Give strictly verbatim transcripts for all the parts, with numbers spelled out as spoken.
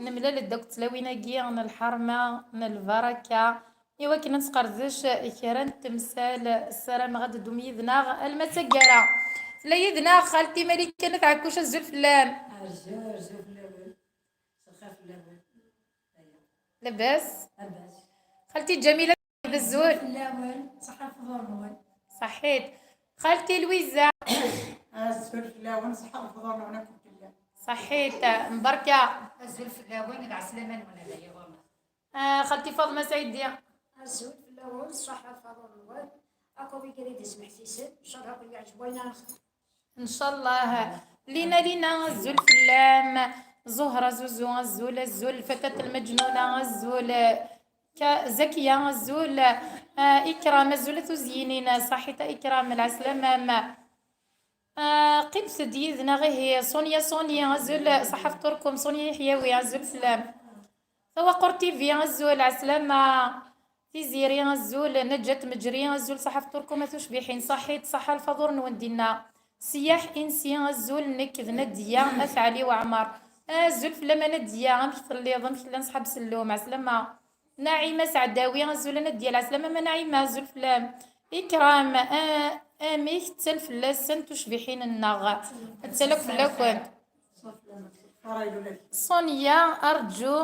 Nemlal-d akk tlawin-agi n lḥerma, n lbaraka, i wakken ad nesqerdec kra n temsal. Ssarameɣ ad d-tedum yid-neɣ alma d taggara. Tella yid-neɣ xalti Malika n At Ɛekkuc, azul fell-am. Azul, azul fell-awen. Ṣṣeḥa fell-awen. Labas? Labas. Xalti Ǧamila, azul. Azul fell-awen, ṣṣeḥa lefḍur-nwen. Ṣaḥit. Xalti Lwiza. Azul fell-awen, ṣṣeḥa lefḍur-nwen akk fell-am. Ṣaḥit. Mbarka. Azul fell-awen, d ɛeslama-nwen a Dda Yiɣurma. Ah, xalti Faḍma Saɛidi. Azul fell-awen, ṣṣeḥa lefḍur-nwen. Akk wigad i d-ismeḥsisen, ncallah ad ken-yeɛǧeb wayen ara nexdem. Ncallah. Lina, Lina, azul fell-am. Zuhra Zuzu, azul, azul. Lfatat lmejnuna, azul. Ka-, Zakiya, azul. Ah, Ikram, azul a tuzyinin. Ṣaḥit a Ikram, lɛeslama-m. Ah, qqimet-d yid-neɣ ihi. Sonia, Sonia, azul. Ṣaḥa fṭurkum. Sonia Yeḥyawi, azul fell-am. Tawaqur T V, azul, ɛeslama. Tiziri, azul. Neǧat Meǧri, azul, ṣaḥa fṭurkum a tucbiḥin. Ṣaḥit, ṣaḥa lfaḍur-nwen dinna. Siyaḥ Insi, azul, nekk d Nadiya At Ɛli Waɛmer. Azul fell-am a Nadiya, amek telliḍ, amek llan ṣḥab Sellum, ɛeslama. Naɛima Saɛdawi, azul a Nadiya, lɛeslama ma Naɛima, azul fell-am. Ikram, a-, amek ttal fell-asen tucbiḥin-nneɣ? Ttal akk fell-akent. Sonia, arǧu,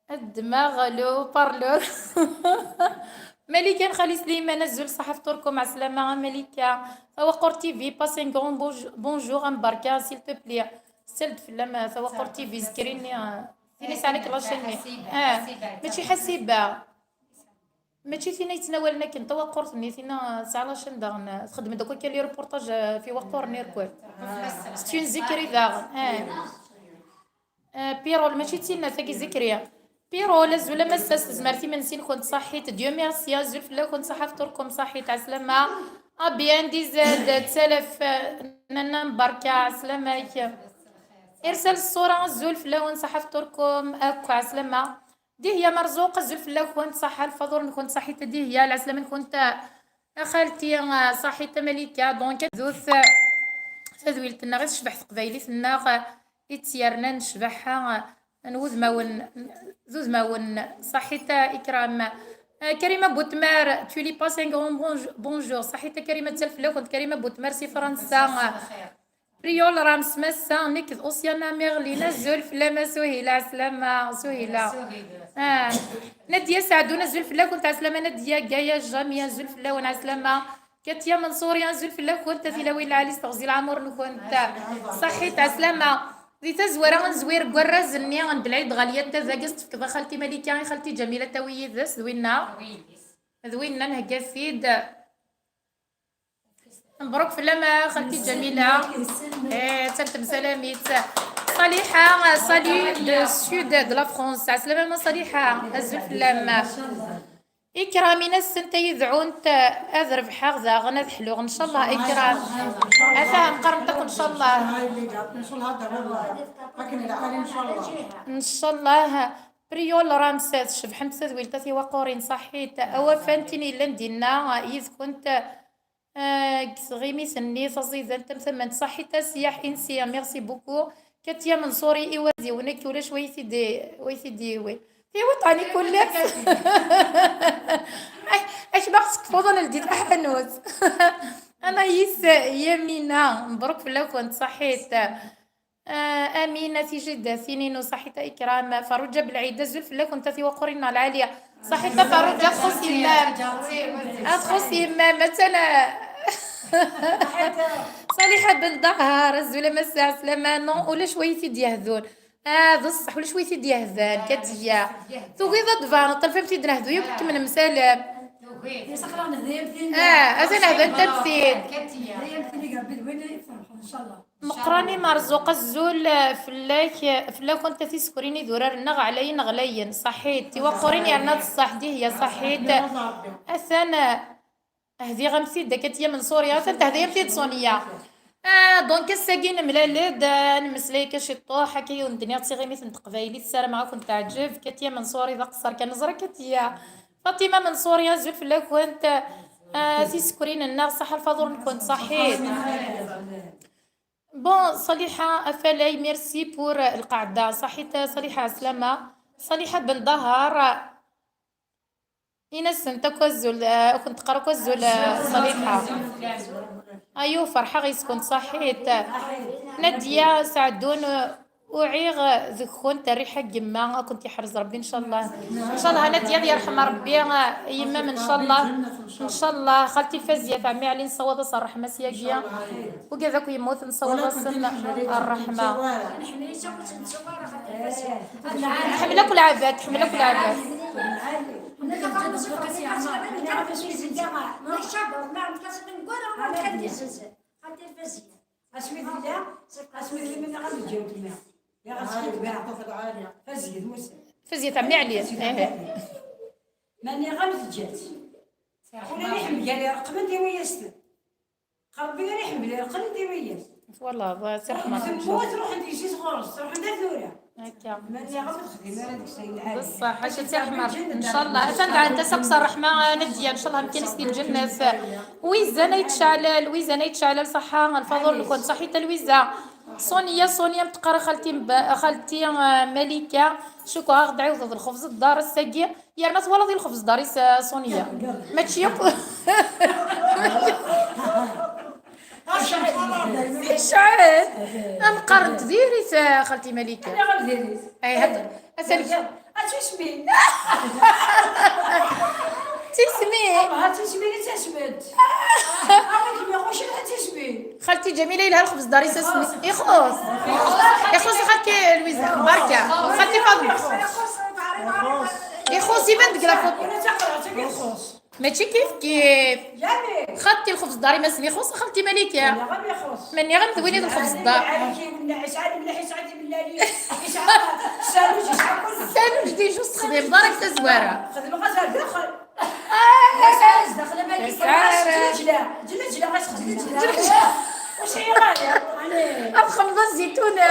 ddmeɣ le parleur. Malika n Xali Sliman, azul, ṣaḥa fṭurkum, ɛeslama a Malika. Tawaqur T V, passe un grand bonj-, bonjour, a Mbarka, s'il te plaît. Sel-d fell-am, Tawaqur T V, zkir-nni, ah, tin yesɛan akk la chaîne-nni. Ah, mačči Ḥasiba. Mačči tin ay yettnawalen akken tawaqurt-nni, tin tesɛa la chaîne daɣen, txeddem-d akk akka les reportages, ah, fi waqquren irkul. C'est une zikri daɣen. Ah. Ah, Pirol, mačči d tinna, tagi zikri. Pirol, azul a Massas, tezmert imensi-nkent, ṣaḥit, Dieu merci, azul fell-akent, ṣaḥa fṭurkum, ṣaḥit, ɛeslama. A B N D Z, ttalaf, ah, nanna mbarka, ɛeslama-k. Irsal ṣṣura, azul fell-awen, ṣaḥa fṭurkum akk, ɛeslama. Dihya Merzuq, azul fell-akent, ṣaḥa lfaḍur-nkent, ṣaḥit a Dihya, lɛeslama-nkent a xalti, ah, ṣaḥit a Malika. Donc, ad tdut, ah, tadwilt-nneɣ i tecbeḥ teqbaylit-nneɣ, ah, i tt-yernan ccbaḥa, ah, n wudmawen, d udmawen, ṣaḥit a Ikram. Ah, Karima Butmar, tu lui passes un grand bonj-, bonjour. Ṣaḥit a Karima, ttal fell-akent, Karima Butmar si Fransa. Priol Rams, massa, nekk d Oceana Merlin, azul fell-am a Suhila, ɛeslama, Suhila. Ah. Nadia Saɛdun, azul fell-akent, ɛeslama, Nadia Gaya Jami, azul fell-awen, ɛeslama. Katia Mansouri, azul fell-akent, a tilawin lɛali s teɣzi lɛamur-nkent. Ṣaḥit, ɛeslama. Di tazwara, ad nezwir deg warraz-nni n Belɛid Ɣalyat, tazagi s-tefkeḍ a xalti Malika, i xalti Ǧamila, tawi yid-s, d winna. D winna, nhegga-t-id. Mbruk fell-am a xalti Ǧamila. Eh, ttal temsalamit. Ṣaliḥa, salut de sud de la France. Ɛeslama a Ṣaliḥa, azul fell-am. Ikram, in-asent ay idɛunt ad rebḥeɣ daɣen ad ḥluɣ, ncallah. Ikram. Ata qqarent akk ncallah. Ncallah. Priol Ramsès, cebḥent tadwilt a tiwaqurin, ṣaḥit. Awafan, tin yellan dinna yid-kent. Ah, deg tɣimit-nni taẓidant tamtamant, ṣaḥit a Siyaḥ Insi, merci beaucoup. Katia Mansouri, iwaziwen, nekk ulac wa yi-t-id-, wa yi-t-id-yiwin. Tiweṭ ɛni kullex. Ay, ay, ma xsek fuḍen ldi taḥanut. Anaïs Yamina, mbruk fell-akent, ṣaḥit. Ah, Amina, tijiddatin-inu, ṣaḥit a Ikram. Faruǧa Belɛid, azul fell-akent a tiwaqurin-nneɣ lɛali. Ṣaḥit a Faruǧa, txuṣ yemma-m. Ah, txuṣ yemma-m, attan. Ṣaliḥa Ben Dahar, azul a Massa, ɛeslama. Non, ulac wa yi-t-id-yehdun. Ah, d ṣṣeḥ, ulac wa yi-t-id-yehdan, Katiya. Tugiḍ ad d-tbaneḍ, talfa-m t-id-nehdu, yakk kem nemsalam. Ah, atan hdan-t-id. Meqqran Imerzuq, azul fell-ak, fell-akent a tisekrin idurar-nneɣ ɛlayen ɣlayen, ṣaḥit, tiwaqurin yerna d ṣṣeḥ, Dihya, ṣaḥit. Atan, hdiɣ-am-t-id, akka Tiya Menṣuri, atan tehda-yam-t-id Sonia. Ah, donc ass-agi nemlal-d, ah, nemmeslay akka ciṭuḥ, akka yiwen d-nniɣ d tiɣimit n teqbaylit, ssarameɣ ad kent-teɛǧeb. Katiya Menṣuri d aqeṣṣer kan, neẓra Katiya. Fatima Menṣuri, azul fell-akent. Ah, tisekrin-nneɣ, ṣaḥa lfaḍur-nkent, ṣaḥit. Bon, Saliḥa Afalay, merci pour lqaɛda. Ṣaḥit Saliḥa, slama. Saliḥa Ben Dahar. Ini-asent akk azul, eh, ad kent-teqqar akk azul, eh, Saliḥa. Ayu, ferḥeɣ yes-kent, ṣaḥit. Nadia Saɛdun, eh, uɛiɣ deg-kent, rriḥa n yemma, ad kent-yeḥrez Rebbi, ncallah. Ncallah, a Nadia, ad yerḥem Rebbi, eh, yemma-m, ncallah. Ncallah, xalti Faziya, ɛemmi Ɛli, nessawaḍ-as ṛṛeḥma syagi. Wigad akk yemmuten, nessawaḍ-asen ṛṛeḥma. Tḥemmel akk lɛebad, tḥemmel akk lɛebad. Asmi tella, asmi tella, asmi tella, asmi tella, Faziya, ɛemmi Ɛli. Mani ɣam teǧǧa-tt. Ula d iḥemgal ireqqmen tiwiyest. Rebbi ara iḥemmel ireqqem n tiwiyas. Twalaḍ, si ṛṛeḥma. Temmut, ruḥent yessi-s ɣur-s, ruḥent ar tura. Akka. Mani ɣef texdim ara deg-s ayen lɛali. Beṣṣeḥ, acu d tireḥma. Ncallah. Atan dɛant-as akk s ṛṛeḥma, a Nadya, ncallah amkan-is di lǧennet. Wizan ay tceɛlal, Wizan ay tceɛlal, ṣaḥḥa, lfaḍur-nkent, ṣaḥit a Lwiza. Sonia, Sonia, m teqqar xalti, xalti, eh, Malika, cukkeɣ ad aɣ-d-ɛiwdeḍ lxebz d dar ass-agi. Yerna twalaḍ i lxebz dar-is, a Sonia. Mačči akk. Yecɛel. Am qqarent diri-t, a xalti Malika. Ay, had-, atan. Tismin. Tismin. Tismin i tasment. Awi-kem ixucen tismin. Xalti Ǧamila, yelha lxebz dar-is ass-nni. Ixuṣ. Ixuṣ xalti Lwiza. Barka. Xalti Faḍma. Ixuṣ, iban deg la photo. Mačči kif kif. Xalti lxebz dar-im ass-nni ixuṣ, xalti Malika. Menni ɣam d win i d lxebz dar. Saluj di jus texdem, ḍarak tazwara. Ad txemmeḍ azituna.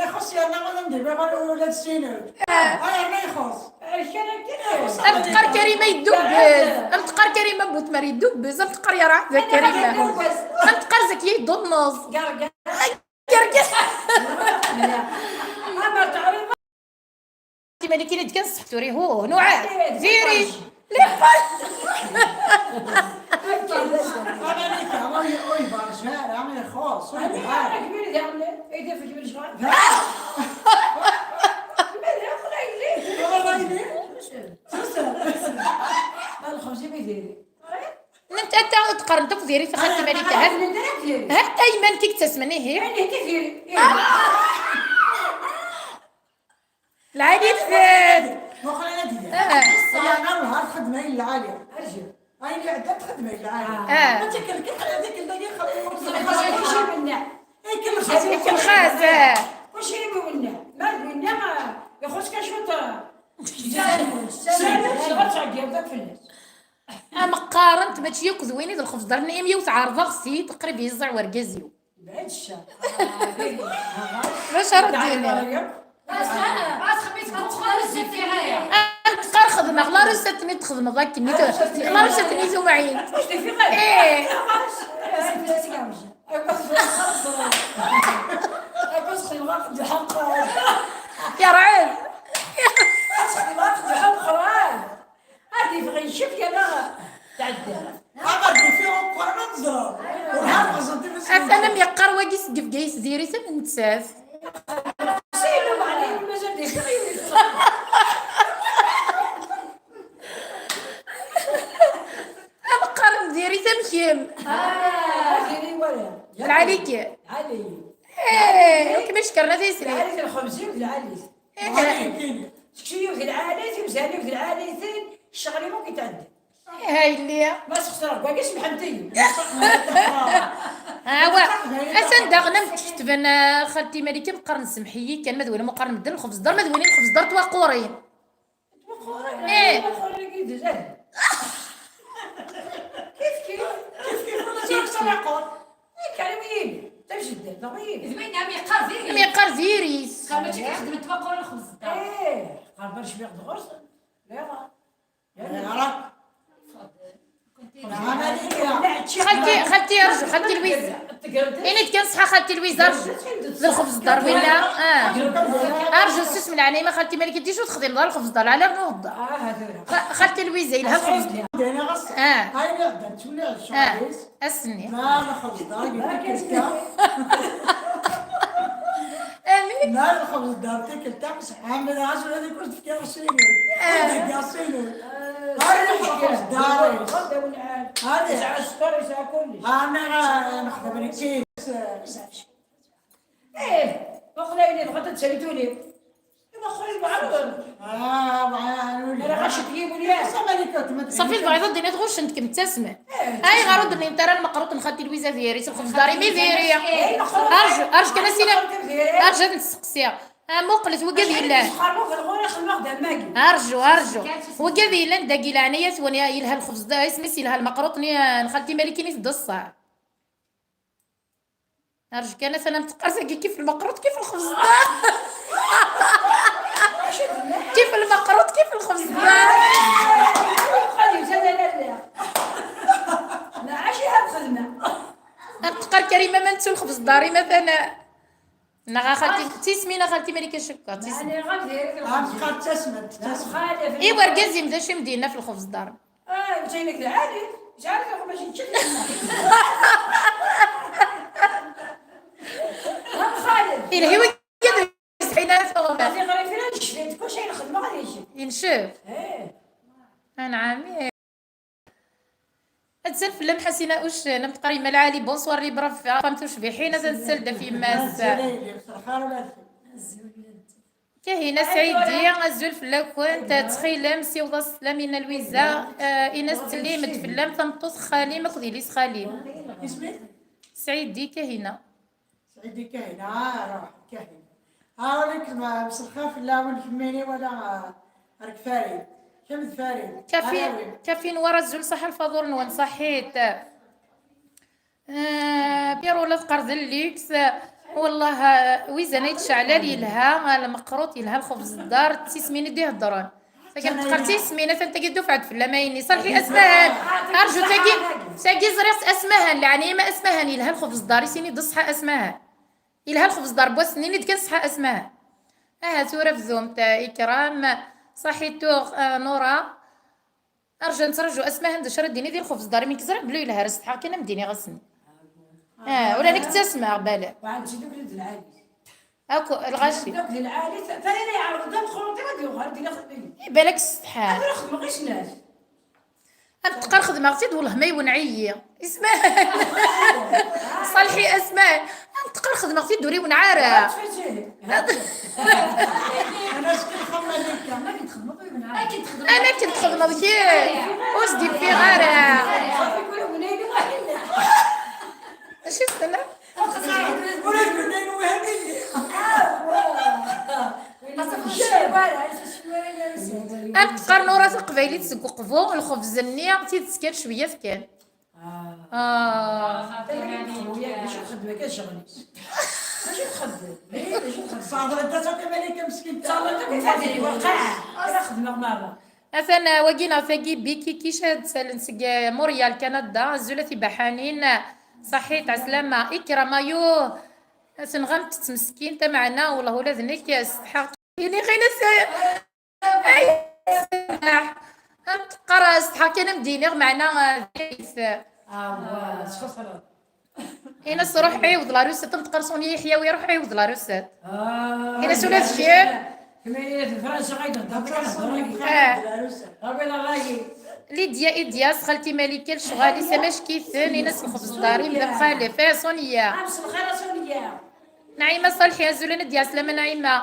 Ixuṣ yerna ad am-d-ibaɣ ula d sinu. Yerna ixuṣ. Am teqqar Karima yeddubbez. Am teqqar Karima Butmer yeddubbez. Am teqqar Yara d Karima. Am teqqar Zakiya yedduneẓ. Yergez. Timaliki d kan sseḥturi, hu, nuɛas. Diri. Liqal. Amalika, ur y-, ur iberrec ara, ixuṣ, ur yebɣi ara. Anta, anta teqqaremt akk diri, xalti Malika, ha? Ha, ayman kik ttasmen, ihi. Lɛali tfad. Muqel ara d-yini. Ah. Aya, ɣer lhar txeddem ayen lɛali. Ayen iɛeddan txeddem ayen lɛali. Ah. Ma tikkelt kan, tikkelt-agi xeddem. Ikellex-as. Ikellex-as, ah. Kuci i winna. Ma d winna, ixuṣ kan cwiṭ. Ameqqarent, mačči akk d win i d lxebz. Dar-nni imi ur tɛerḍeɣ s-, qrib yeẓẓiɛ wergaz-iw. Bac ara d-yini. Am teqqar xedmeɣ la recette-nni txedmeḍ akken. La recette-nni tumɛint. Eh. Yerɛed. Ad yeffeɣ ccek yerna tɛedda. Amer d-ifi uqran ad teẓreḍ. Ur ḥerqeẓent ifassen. Atan am yeqqar wagi seg Bgayet diri-t am nettat. Saylu Meɛli mazal d-ifi. Am qqaren diri-t am kemm. Ah, diri wala. Lɛali-k. Lɛali. Eh, kemm icekkren ad yesli. Lɛali lxemsin d lɛali. Seksu yiwet lɛali, timzal yiwet lɛali, tin ccɣel-iw akk yetɛedda. Iha yelli. Ma sxesreɣ deg wagi, semḥent-iyi. Awa, atan daɣen am tketben, ah, xalti Malika, meqqaren semḥ-iyi kan, ma d win meqqaren medden lxebzdar, ma d win lxebzdar twaqurin. Twaqurin, eh. Twaqurin-agi d zad. Kif kif. Kif kif, ur nettwaxsar aqur. Nekk ara wiyin, d tajdant, neɣ wiyin. D winna mi yeqqar diri. Mi yeqqar diri-s. Xer mačči kan xedmen twaqurin lxebzdar. Eh, xer ma cbiɣ d ɣur-sen. Liɣa. Liɣa. خالتي، خالتي، ارجو، خالتي لويزا. Ini-d kan ṣṣeḥḥa, xalti Lwiza, rju. D lxebz ddar winna. Ah. Rju, susem leɛnaya-m a xalti Malika, d acu texdimeḍ ara lxebz ddar, ɛla nuhedder. Xa-, xalti Lwiza, yelha lxebz ddar. Ah. Ah. Ass-nni. Amin. Ih, waqila yella tebɣa ad tsali tuli. Iba xuli lbeɛḍ. Ara ɣacet yimuli. Safi, tebɣiḍ ad d-tiniḍ ɣuccent-kem, ttasment. Ayɣer ur d-nnint ara lmeqruṭ n xalti Lwiza diri, s lxebz ddar imi diri? Arju, arju kan ad s-iniɣ, arju ad n-steqsiɣ. Ah, muqlet, wigad yellan. Arju, arju. Wigad yellan dagi, leɛnaya-twen, yelha lxebz ddar, isem-is yelha lmeqruṭ-nni n xalti Malika-nni d ṣṣeḥ. Arju kan, atan am teqqar tagi kif lmeqruṭ, kif lxebz ddar. Kif lmeqruṭ, kif lxebz ddar. Am teqqar Karima ma nettu lxebz ddar, i ma tana. Neɣ a xalti, d tismin a xalti Malika cukkeɣ, d tismin. Am teqqar d tasment, d tasment. I wergaz-im d acu i m-d-yenna f lxebz ddar? Ah, d ayen d lɛali. Zɛari tuɣ mačči d kif. Am xaled. Ilhi wigad ur yesɛin ara tuɣmas. Tiɣrifin ad necfent, kullec ayen xedmeɣ ad yecf. Yencef. Eh. Anɛam. Ad tsal fell-am Ḥasina Uccen, am teqqar yemma lɛali, bonsoir les braves femmes tucbiḥin, ad nessal-d ɣef yemma-s. Kahina Sɛidi, azul fell-akent, ttxil-m siweḍ-as sslam i Nna Lwiza, eh, in-as ttsellim-d fell-am tameṭṭut n xali-m akked yelli-s n xali-m. Sɛidi Kahina. Sɛidi Kahina, ah, ruḥ, Kahina. Ah, walikum, ah, mselxir fell-awen, kemmini wala, ah, ar Farid. Kemm d Farid. Kafi, Arawi. Kafi Nwar, azul, ṣaḥa lfaḍur-nwen, ṣaḥit. Ah, Piru la teqqar d lliks. Wallah, ah, wizan ay tceɛlal yelha, ah, lmeqruṭ yelha, lxebz ddar, d tismin i d-iheddren. Tagi teqqar d tismin, atan tagi dufɛet fell-am ayenni. Ṣalḥi Asmahan. Arju tagi, tagi ẓriɣ-tt Asmahan, leɛnaya-m a Asmahan, yelha lxebz ddar, isini d ṣṣeḥ a Asmahan. Yelha lxebz ḍerb wass-nni, ini-d kan ṣṣeḥa Asmahan. Aha, tura bdumt, eh, Ikram. Ṣaḥit tuɣ, eh, Nura. Arju, nettraǧu Asmahan d acu ara d-tini di lxebz ḍar, imi k-ẓriɣ belli yelha, ara setḥaɣ kan am d-iniɣ ass-nni. Ah, ula nekk ttasmeɣ, bala. Akk, lɣaci. I balak setḥa. Ad ruxeɣ ɣer snat. Am teqqar xedmeɣ-t-id, wellah ma iwenɛ-iyi. Isma-, Ṣalḥi Asma, am teqqar xedmeɣ-t-id, ur iwenɛ ara. Ana akken txedmeḍ kra, ur s-d-yeffiɣ ara. Acu i s-tenna? Am teqqar Nura taqbaylit seg uqbu, lxebz-nni tidet kan cwiya kan. Ah. Atan, uh, wagi neɣ tagi, Biki Kic ad d-salen seg, uh, Montréal, Canada. Azul a tibaḥanin. Ṣaḥit, ɛeslama. Ikram, ayuh. Tenɣamt-tt meskint, ameɛna, wellah ula d nekk setḥaɣ. Ini xina s-, ay, setḥaɣ. Am teqqar setḥaɣ kan am d-iniɣ, meɛna, uh, d-, Ini-as ruḥ ɛiwed la recette, am teqqar Sonia Yeḥyawi, ruḥ ɛiwed la recette. Ini-as ula d kemm. Ah. Lidya Idyas, xalti Malika, lecɣal-is amack-iten, ini-as lxebz ḍar-im d amxalef. Eh, Sonia. Naɛima Ṣalḥi, azul a Lidya, ɛeslama Naɛima.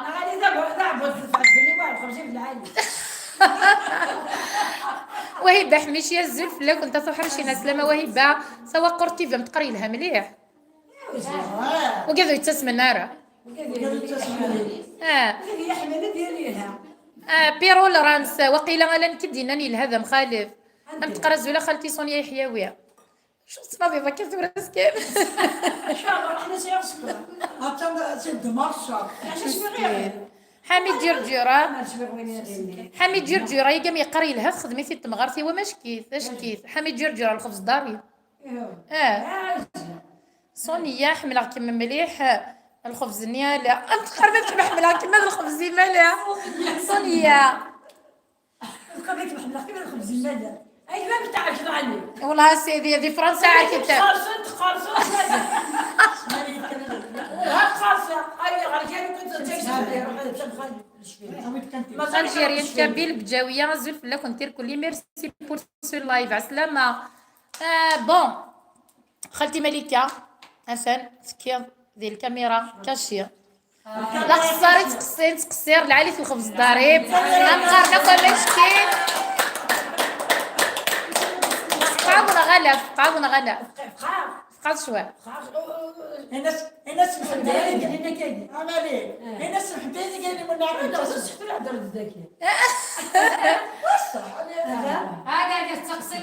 Wahiba Ḥmici, azul fell-akent, a tuḥricin, ɛeslama Wahiba. Tawaqurt T V am teqqar yelha mliḥ. Wigad ur yettasmen ara. Ah. Ah, Pirul Rams, waqila ala nekk i d-yennan yelha d amxalef. Am teqqar azul a xalti Sonia Yeḥyawi. Acu tettnadiḍ akka tura askan? Acu ara ruḥen as iɣesken? Attan si ddmeɣ ccer. Acu swiɣ iɣil? Ḥamid Ǧirǧira. Ḥamid Ǧirǧira, yegam yeqqar yelha texdem-it-id temɣart-iw, amackit, ackit. Ḥamid Ǧirǧira, lxebz dari. Ah. Sonia, ḥemmleɣ-kem mliḥ. Lxebz-nni ala. Am tqerrib ad kem-ḥemmleɣ-kem, ad lxebz-im ala. Sonia. Tqerrib ad kem-ḥemmleɣ-kem, ad lxebz-im ala. Aywa, bta'ak, ɣani. Wallah, a sidi, di Fransa, عارف انت. تقرصن، تقرصن، هذا. ها تقرصن. هاي غير كان كنت تجسد. Algérienne, kabyle, Bdjawiya, azul fell-akent irkelli, merci pour ce live, عسلامة. آه، bon. خالتي مليكة، atan تكيض ذي الكاميرا كاشي. لا خساري تقصير، تقصير العالي في الخبز الضريب. غنقارنك ولا شكيل. فقعوا ولا غلا، فقعوا ولا غلا. فقعوا شوية. الناس، الناس محبين. عملي. الناس محبين قال لي من نعمل. هذا، هذا التقصير.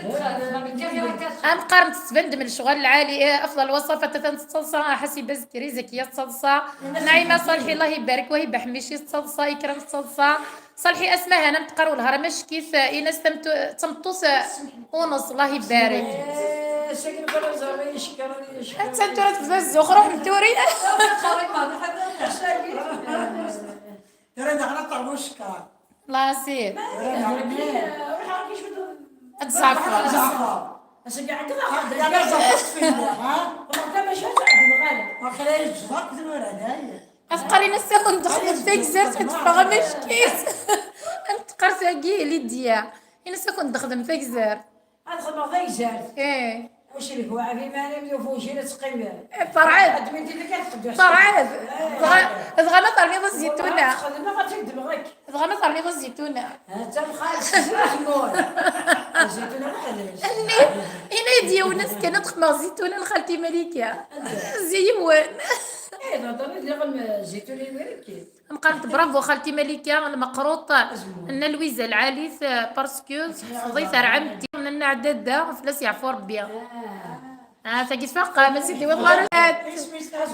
أنقرن تتبند من الشغل العالي، إيه، أفضل وصفة تتنص الصلصة، حسيبة زكري، زكية الصلصة، نعيمة صالحي، الله يبارك، وهبة حميشي الصلصة، إكرام الصلصة، صالحي أسماء، هنا متقرو الهرم، شكيت، إيناس تمت-، تمطوس، ونص، الله يبارك. إيه، ساكن برا زعما يشكر، يشكر. حتى أنت راه تبدا الزخرف، نتوري. ترى أنا غلط على الشكر. الله يسير. تزعفر. تزعفر. بس كاع كذا. كاع زعفر فينا، ها؟ والله ما شاء الله، غالي. وخلي الجزاك ذنور هدايا. أفقري نسا كنت دخلت في جزيرة تتفرغ مشكيت. أنت قرصة جي ليديا. نسا كنت دخلت في جزيرة. أدخل ما ضيجات. إيه. وش اللي هو عفي ما أنا مليون فوق شيلة تقيمة. فرعد. قد من تلك تقدر. فرعد. دغا، دغا ما ترميض الزيتونة. تخدم ما غتشد دماغك. دغا ما ترميض الزيتونة. ها، تا الخالص، الزيتونة. الزيتونة ما خليش. اللي، إلا يدي وناس كانت تخمر زيتونة لخالتي مليكة. زي وين؟ إيه، نهضر لي غير الزيتونة يبارك. مقالت برافو خالتي مليكة المقروط. أزمو. أن لويزا العاليث، آه، باسكو تفضيت على عمتي، أن عدد فلاس يعفو ربي. آه. آه، تاكي تفرق، ما سيدي والله. آه،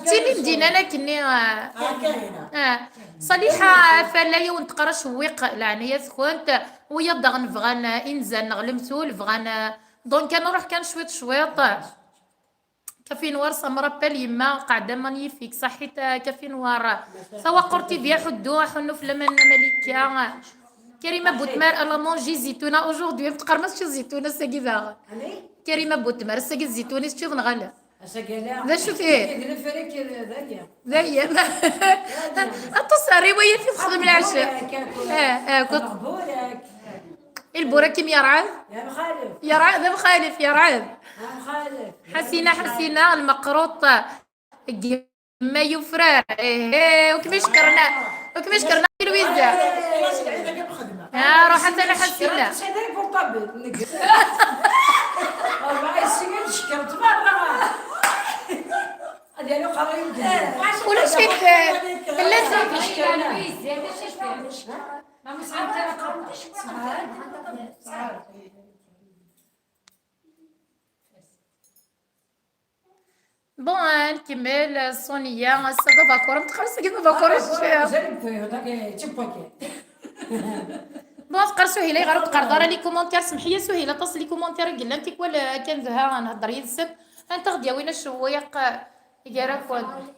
تيمي مدينة لكني، آه. آه، كاينة. آه. صليحة فلا يوم تقرا شويق، لعنية كنت، ويا دغن بغان إنزان نغلمثول، بغان، دونك نروح كان شويط شويط. كافي نوار سمرة بال يما قاعدة مانيفيك، صحيت، آه، كافي نوار. توقر تي في حدو، حنو في لمن مليكة. كريمة بوتمار، أنا مونجي زيتونة أوجوردي، متقرمش شي زيتونة ساقي داغ. كريمة بوتمار، ساقي الزيتونة، شتي غنغلى. ذا شو فيه؟ ذايا. أتصل رواية في خدم العشاء. آه، آه، كنت. البوراكي يا رعد. يا مخالف. يا رعد، يا مخالف، يا رعد. يا مخالف. حسينة، حسينة، المقروط. ما يفرار. إيه، إيه، وكما شكرنا. وكما شكرنا في لويزا. ها، روح حتى أنا حسينة. والله يسير شكرت مرة. هذا لو قريب. ولا شكيت. لا، بون، نكمل. صونيا، السبب فاكور، متخلص كيف فاكور الشيء. بون، تقرا سهيلة، غير تقرا دار لي كومونتير، سمحية سهيلة، تصل لي كومونتير، قلنا انت ولا كان ذها نهضر يدسن، انت غدي وين الشويق، يقرا كون.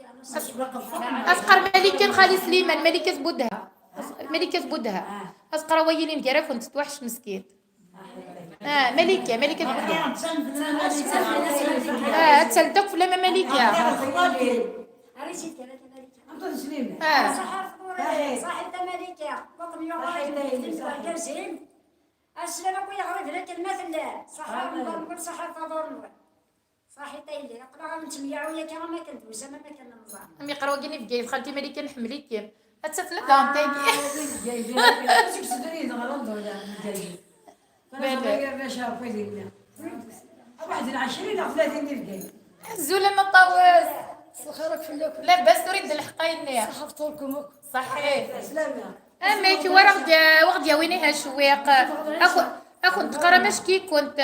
أذكر ملكة خالي سليمان، ملكة بودها. ملكة بودها. أذكر ويلي نقرا كنت توحش مسكين. آه، ملكة، ملكة بودها. آه، تسلتك في لما ملكة. آه. صحيت ملكة. وقم يوم السلام عليكم يا غريب لك المثل. صحة رمضان، كل صحة فضل. صحيت اللي أقرأ من تمية ويا كرا ما كنت وزعما ما كان نظام. أمي قرا كيني في كيف خالتي ملكة نحملي كيف. أتسفل دام تاكي. تقصدني نغرض ولا جاي. بابا. باش عرفوا لي. واحد العشرين أو ثلاثين ديال جاي. زول ما طاوس. سخرك في اللوك. لاباس تريد الحقايني. صحة فطوركم. صحيح. سلامة. أميك ورا غدي، وغدي ويني هالشويق. أخو، أخو تقرا ماش كي كنت.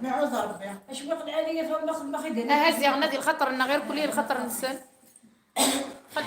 نعوذ ربي. أشويق العالية فما خدمة خدمة. أها زي غنادي الخطر، إن غير كلية الخطر نسن. خد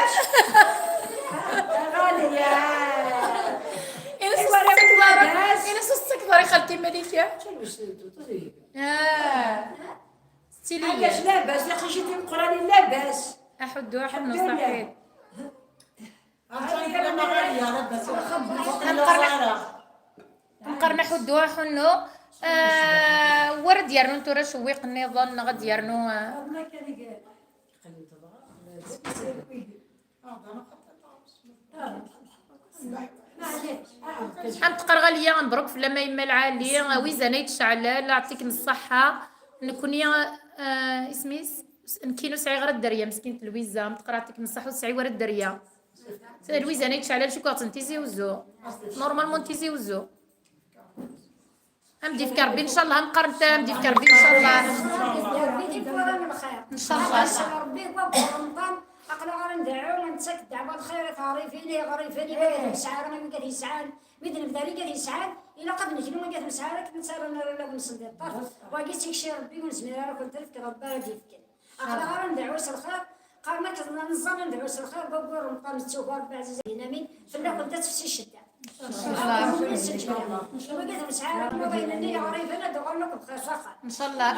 Lɛac. Ɣaliya. Ina s-tekḍer, ina s-tekḍer i xalti Malika. Ah. Tettili. Lɛac labas, yaqijit imeqqranin labas. Aḥuddu, aḥunnu, ṣaḥit. Nqerna ḥuddu aḥunnu. Ah, war ad d-yernu tura cewwiq nniḍen neɣ ad d-yernu, ah. Am teqqar Ɣaliya, mbruk fell-am a yemma lɛali, a wizan ay tceɛlal, aɛṭikem ṣṣeḥḥa. Nekni, ah, isem-is? Nekkin ur sɛiɣ ara dderya, meskint Lwiza, am teqqar aɛṭikem ṣṣeḥḥa ur tesɛi ara dderya. Lwiza n Ayt Ceɛlal, cukkeɣ-tt n Tizi Uzzu. Normalement n Tizi Uzzu. Am d-ifk Rebbi, ncallah, am qqarent, am d-ifk Rebbi, ncallah. Ncallah. Aql-aɣ ara ndɛu, nettak ddeɛwa lxir i tɣerribin, i iɣerriben, i wigad ur nesɛi ara, i wigad yesɛan. Mi d-nebder igad yesɛan, ilaq ad neknu igad nesɛa ara akken ad tt-ara nerr ulawen-nsen di ṭṭerf. Wagi tikci Rebbi ur nezmir ara ad kent-nefk, Rebbi ara d-yefken. Aql-aɣ ara ndɛu s lxir, qqaren akken neẓẓan ad ndɛu s lxir, wagi ur nṭan nettugar, Rebbi ɛziz ad inamin, fell-akent ad tefsi ccedda. Ur nesɛi ara wayen-nni iɣriben ad uɣalen akk bxir s axxam.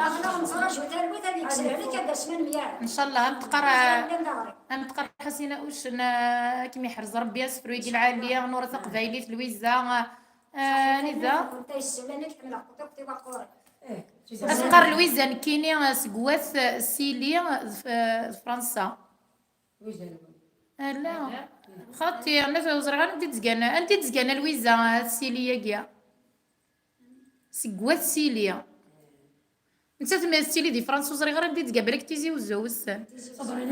Aql-aɣ nettraǧu talwit ad yekkes lehlik ad d-asmen myaɛen. Ncallah, am teqqar, am teqqar Ḥasina Uccen, ah, ad kem-yeḥrez Rebbi asefru-agi lɛali, Nura Taqbaylit, Lwiza, ah, anida? Ad teqqar Lwiza nekkini, ah, seg wat, ah, Sili, ah, d, ah, d Fransa. Ala. Xaṭi, anda ur ẓriɣ ara anda i d-zgan, anda i d-zgan a Lwiza, ah, Sili-agi. Seg wat Sili. Nettat ma tettili di Fransa ur ẓriɣ ara anda i d-tga, balak Tizi Uzzu wissen.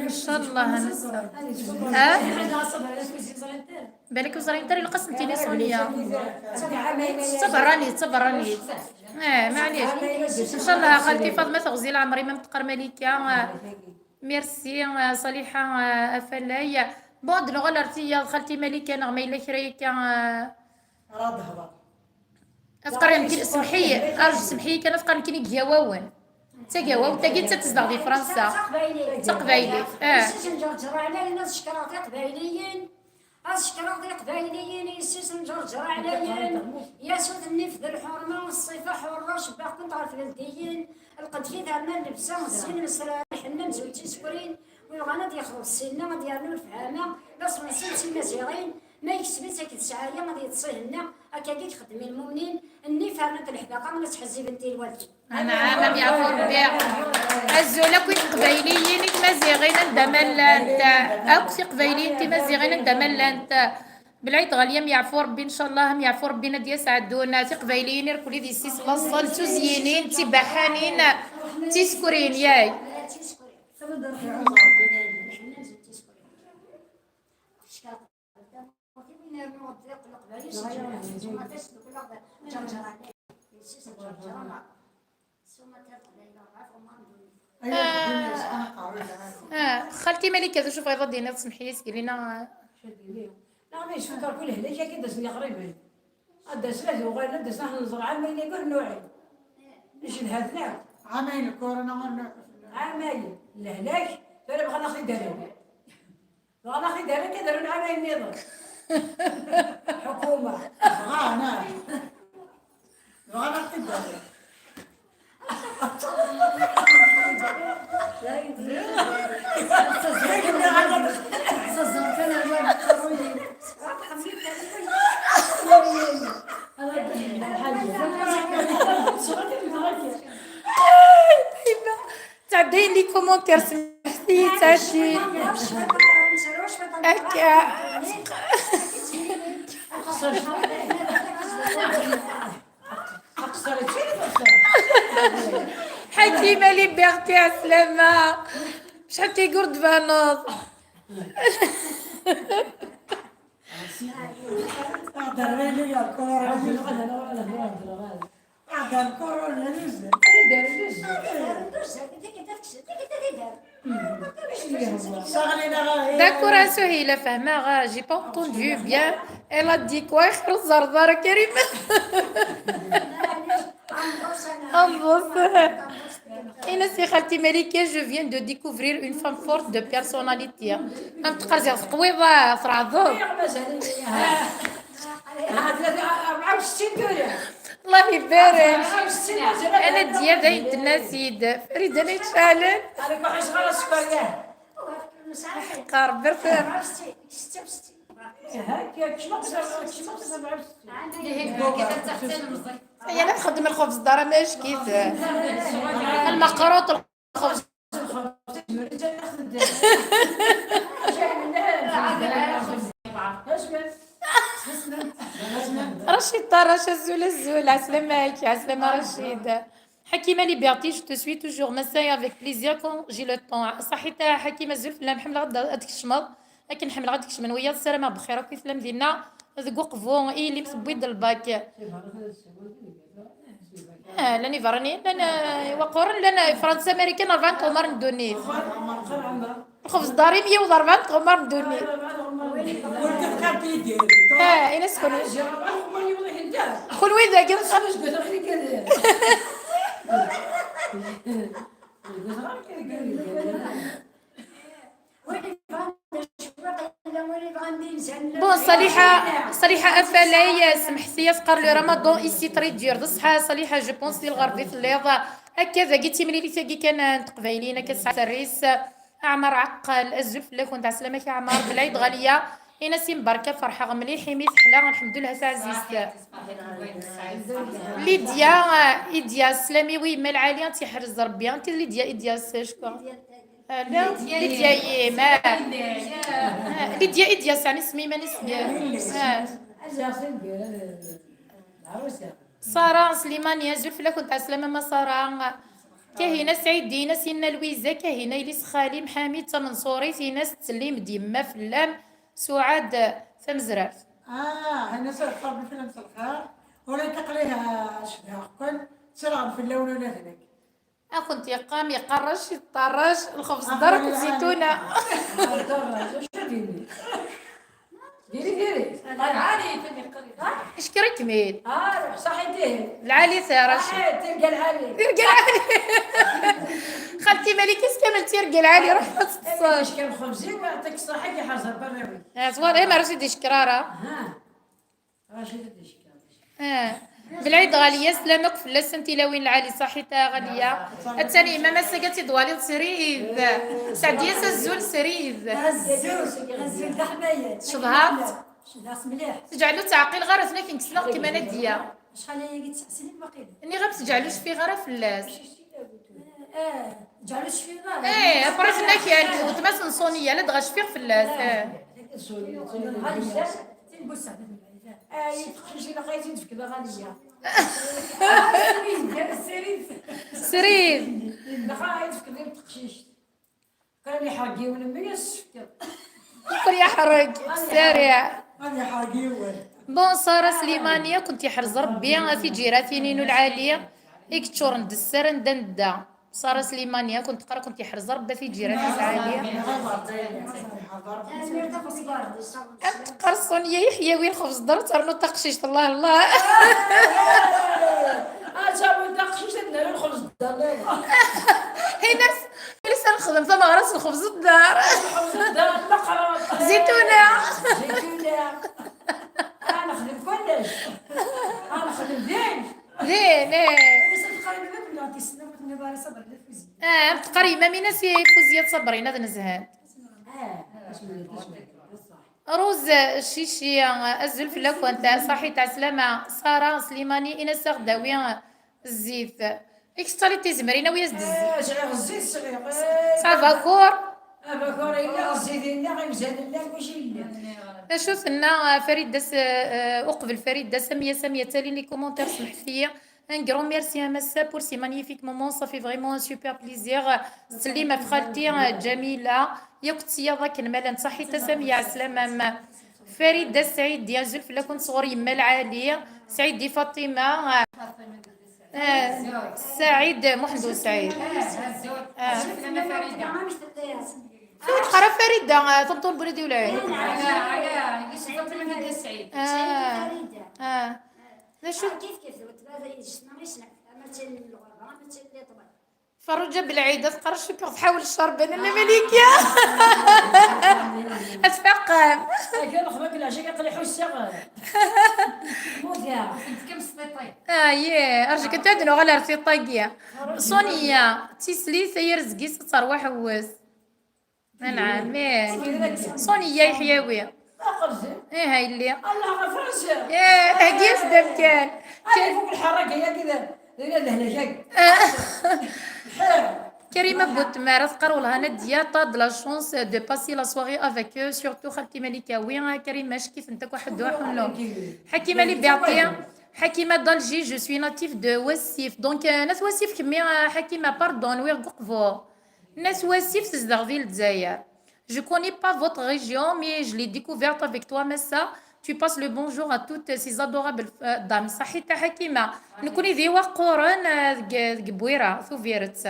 Ncallah, netta. Ah? Balak ur ẓrint ara, ilaq ad sen-tini Sonia. D taberranit, d taberranit. Eh, maɛlic. Ncallah, xalti Faḍma teɣzi leɛmer-im am teqqar Malika. Ah, merci, ah, Ṣaliḥa, ah, Afalay. Bon, ad nuɣal ar tiyaḍ, xalti Malika, neɣ ma yella kra akka, ah, Ad teqqar nekkini, semḥ-iyi, arǧu, semḥ-iyi kan, ad teqqar nekkini deg Igawawen. D Tagawawt-agi d ta tezdeɣ di Fransa. D taqbaylit. Ah. Yessi-s n Ǧerǧer ɛlayen, ad cekkreɣ tiqbayliyin. Ad cekkreɣ tiqbayliyin, yessi-s n Ǧerǧer ɛlayen. Yasut nnif d lḥurma, ṣṣifa ḥurra, cebbaɣ-kent ɣer tbeldiyin. Lqed-ki terna llebsa, zzin lesrar, ḥenna amzun d tisekrin. Wi bɣan ad yexḍeb ssinna, ad yernu lefhama, d aṣenṣi d timaziɣin. Ma yekseb-itt akked ssɛaya, ad yeṭṭes ihenna, akkagi i ixeddem i lmumnin, nnif rnant leḥdaqa, la ttḥezzibent tilwaltin. Anɛam, am yeɛfu Rebbi. Azul akk i teqbayliyin, i tmaziɣin, anda ma llant. Akk tiqbayliyin, timaziɣin, anda ma llant. Belɛid ɣalya, am yeɛfu Rebbi, ncallah, am yeɛfu Rebbi, ad d-yas ɛeddun. Tiqbayliyin, irkul i d yessi-s laṣel, d tuzyinin, d tibaḥanin, d tisekrin, yay. Ah, xalti Malika, d acu bɣiḍ ad d-tiniḍ, semḥ-iyi, sgelina? Neɣ ma yesfuker kul lehlak akka d-asen iɣriben. Ad d-asen ad uɣalen, ad d-asen ad neẓra ɛamayen akk ur nuɛi. Ncedha-ten akk. Ɛamayen lkuruna ur nuɛi. Ɛamayen lehlak, tura bɣan ad aɣ-t-id-rren. Bɣan ad aɣ-t-id-rren, ad d-rren ɛamayen nniḍen. Ḥukuma. Bɣan, ah. Bɣan ad aɣ-t-id-rren. تعدين لي كومونتير، سمحتي، تعدين. هكا. حكيمة ليبرتي، عسلامة. شحال تيقول تبانوض؟ هضر لي يا كورة. هضر كورة، لا، لا. D'accord, à ce, il a fait ma, j'ai pas entendu bien. Elle a dit quoi? خير الزرزار كريم. انبص. Inès, خالتي مليكة, je viens de découvrir une femme forte de personnalité. أم تقرزي تقويضة ترعضو. الله يبارك. أنا ديال داين الناس يد. فريدة أنا يتشالن. حقار برفان. هي أنا تخدم الخبز دار ماش كيف. المقروط، الخبز. رشيد طرش، الزول، الزول. عسلامة عليك، عسلامة رشيد. حكيمة ليبرتي، je te suis toujours, ma c'est avec plaisir quand j'ai le temps. صحيت حكيمة، الزول فلام حملة غدا هاديك الشمر. لكن حملة غادي تكشمن ويا السلامة بخير. أكو يسلم دينا ذقو قفو إيه اللي مسبويد الباك. Ah, llan iberraniyen, llan, ah, iwaquren, llan, ah, Fransa, Marikan, rebɛa n tɣemmar n ddunit. Lxebz ḍarim yiwed rebɛa n tɣemmar n ddunit. Ah, ini-as kunwi. Kunwi dagi. Bon, Saliha, Saliha Afalay, semḥet-iyi, teqqar le ramadan ici très dur. D ṣṣeḥ, Saliha, je pense di lɣerb i telliḍ. Akka dagi d timlilit-agi kan n teqbayliyin, akka tesɛa tarrist. Ɛmer Ɛeqqel, azul fell-akent, ɛeslama-k a Ɛmer, Belɛid Ɣaliya. Ini-as i Mbarka, ferḥeɣ mliḥ imi teḥla, lḥemdullah taɛzizt. Lidya, Idya, sslam-iw i yemma lɛali, ad tt-yeḥrez Rebbi. Anti Lidya, Idya, s-, acku. Ah, la, Lidya, Lidya, yim, ah. Ah, Lidya, Idya, sɛan isem iman-is. Ah. Sara Slimani, azul fell-akent, ɛeslama ma Sara. Kahina Saɛid, ini-as i Nna Lwiza, Kahina, yelli-s xali Mḥami, d tamenṣurit, ini-as tettsellim-d yemma fell-am, Suɛad Tamezrart. Ah, hana sa tqerb fell-am s lxir. Ula d aql-i, ah, cedhaɣ-ken, ttreɣ fell-awen ula d nekk. Ad kent-yeqqam, yeqerrec, yeṭṭerrec, lxebz ḍer akked zituna. Diri, diri. Lɛali, femi qrib. Icekkeṛ-ikem-id. Ah, صحيتي. Lɛali ta, Racid. صحيت، تلقى العالي. Tirga lɛali. Xalti Malika s kamel tirga lɛali, ruḥ ad teṭṭseḍ. Icekkeṛ xebzi, يعطيك الصحة, يحرز برا. Ah, twalaḍ, eh, ma Racid icekkeṛ ara. Ah. Belɛid Ɣaliya, sslam akk fell-asen, tilawin lɛali, ṣaḥit a Ɣaliya. Attan yemma-m ass-agi ad tt-id-twaliḍ srid. Sɛeddi-yas azul srid. Azul, azul d aḥmayad. Tcedhaḍ-tt? Cedhaɣ-tt mliḥ. Teǧɛel ur tt-ɛqileɣ ara, tenna-k nekk ssneɣ-kem a Nadiya. Acḥal ayagi, tesɛa snin waqila. Nniɣ-am teǧɛel ur cfiɣ ara fell-as. Eh, ǧɛel ur cfiɣ ara. Eh, après tenna-k weltma-s n Sonia, ladɣa cfiɣ fell-as. Eh. Ɣaliya, tin bu sseɛd. Ay, teqcict ilaq ad yi-tt-id-tefkeḍ a Ɣaliya. Srid, srid. Srid. Ilaq ad yi-tt-tefkeḍ i teqcict. Kan yeḥreg yiwen mmi, ad s-tefkeḍ. Ur yeḥreg, sariɛ. Kan yeḥreg yiwen. Bon, Sara Slimani, ad kent-yeḥrez Rebbi, a tiǧiratin-inu lɛali, i yeččuren d sser anda nedda. Sara Slimani, ad kent-teqqar, ad kent-yeḥrez Rebbi, a tiǧiratin lɛali. Ad teqqar Sonia, yeḥyawi lxebz ḍer, ternu taqcict, Allah, Allah. Ad tawi taqcict, ad nernu lxebz ḍer. Ini-as, ini-as ad nexdem tameɣra s lxebz ḍer. Lxebz ḍer, meqqran. Zituna. Zituna. Ah, nexdem kullec. Ah, nexdem din. Din, eh. Bas ad tqarem bab neɣ tissen, ur tenniḍ ara Ṣabrina d Fuzya. Ah, am tqar yemma-m, ini-as i Fuzya d Ṣabrina ad nezhent. Ah, acu n, acu n, ṣṣeḥ. Rose Chichi, azul fell-akent, ṣaḥit, ɛeslama. Sara Slimani, ini-as ad aɣ-d-tawi zzit. I k-tettaliḍ tizemrin, awi-as-d zzit. Eh, sɛiɣ zzit, sɛiɣ, eh. S abakur. Abakur yella, zzit yella, imzan llan, kullec yella. Acu tenna, eh, Farida s-, eh, uqbel Farida, Samia, Samia, ttalin les commentaires, semḥet-iyi. Un grand merci à Massa pour ces magnifiques moments, ça fait vraiment un super plaisir. Tettsellim ɣef xalti, eh, Ǧamila. Yakk d tiyaḍ akken ma llant, ṣaḥit a Samia, ɛeslama-m. Farida Saɛidi, azul fell-akent sɣur yemma lɛali. Saɛidi Faṭima, eh, Saɛid Muḥend U Saɛid. Eh. Teqra Farida, eh, tameṭṭut n Bridi Ulɛin. Ah, ah. D acu? Kif kif, d weltma, d yesma, yesna, ama d tin n lɣerba, ama d tin n Leqbayel. Ferruǧa Belɛid, ad tqerrec cukkeɣ tḥawel ccerba n Lmalikiya. Ad tfaqem. Agi lexbar deg leɛca, aql-i ḥusseɣ. Muda. Ah, ye, arju kan ad nuɣal ar tiṭ-agi. Sonia, d tislit ay arezg-is ad terwa ḥewwes. Anɛam, ih. Sonia yeḥyawi. Ih, a yelli. Ih, heggi-as-d amkan. Karima Boutmar, ad teqqar wellah Nadia, t'as de la chance de passer la soirée avec eux, surtout xalti Malika. Oui, Karima, cekk-itent akk waḥed waḥunnu. Ḥakima Liberté, Ḥakima d'Alger, je suis native de Wassif. Donc, euh, n At Wasif kemmi, euh, Ḥakima, pardon, nwiɣ deg Uqbu. Nna At Wasif tezdeɣ di Lezzayer. Je connais pas votre région, mais je l'ai découverte avec toi, Massa. Tu passes le bonjour à toutes ces adorables, euh, dames. Ṣaḥit a Ḥakima. Nekkni d iwaqquren, euh, deg, deg Bwira, Tubiret.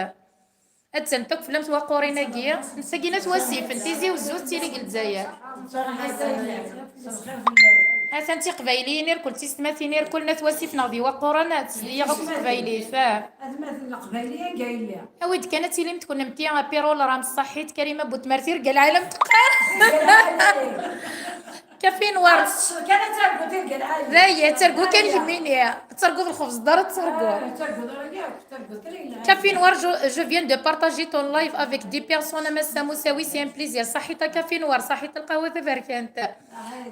Attan akk fell-am twaqurin-agi. Nessagi n At Wasif, n Tizi Uzzu, tettili deg Lezzayer. Atan tiqbayliyin irkul, tisetmatin irkul n At Wasif neɣ d iwaqquren, ttezdiɣ akk teqbaylit. Ah. Ad ma d leqbayli anga yella. Awi-d kan ad tilimt kunemti, apirul ram ṣaḥit, Karima Butmer, tirga lɛalam teqqar. Tirga lɛalam. Kafi Nwar. Kan ad targu tirga lɛalam. Daya, targu kan kemmini. Ad targuḍ lxubz ddar, ad targu. Ah, targu ddar, ya, targu ddar, ya. Kafi Nwar, je, je viens de partager ton live avec dix personnes, a Massa Moussaoui, c'est un plaisir. Ṣaḥit a Kafi Nwar, ṣaḥit a lqahwa taberkant.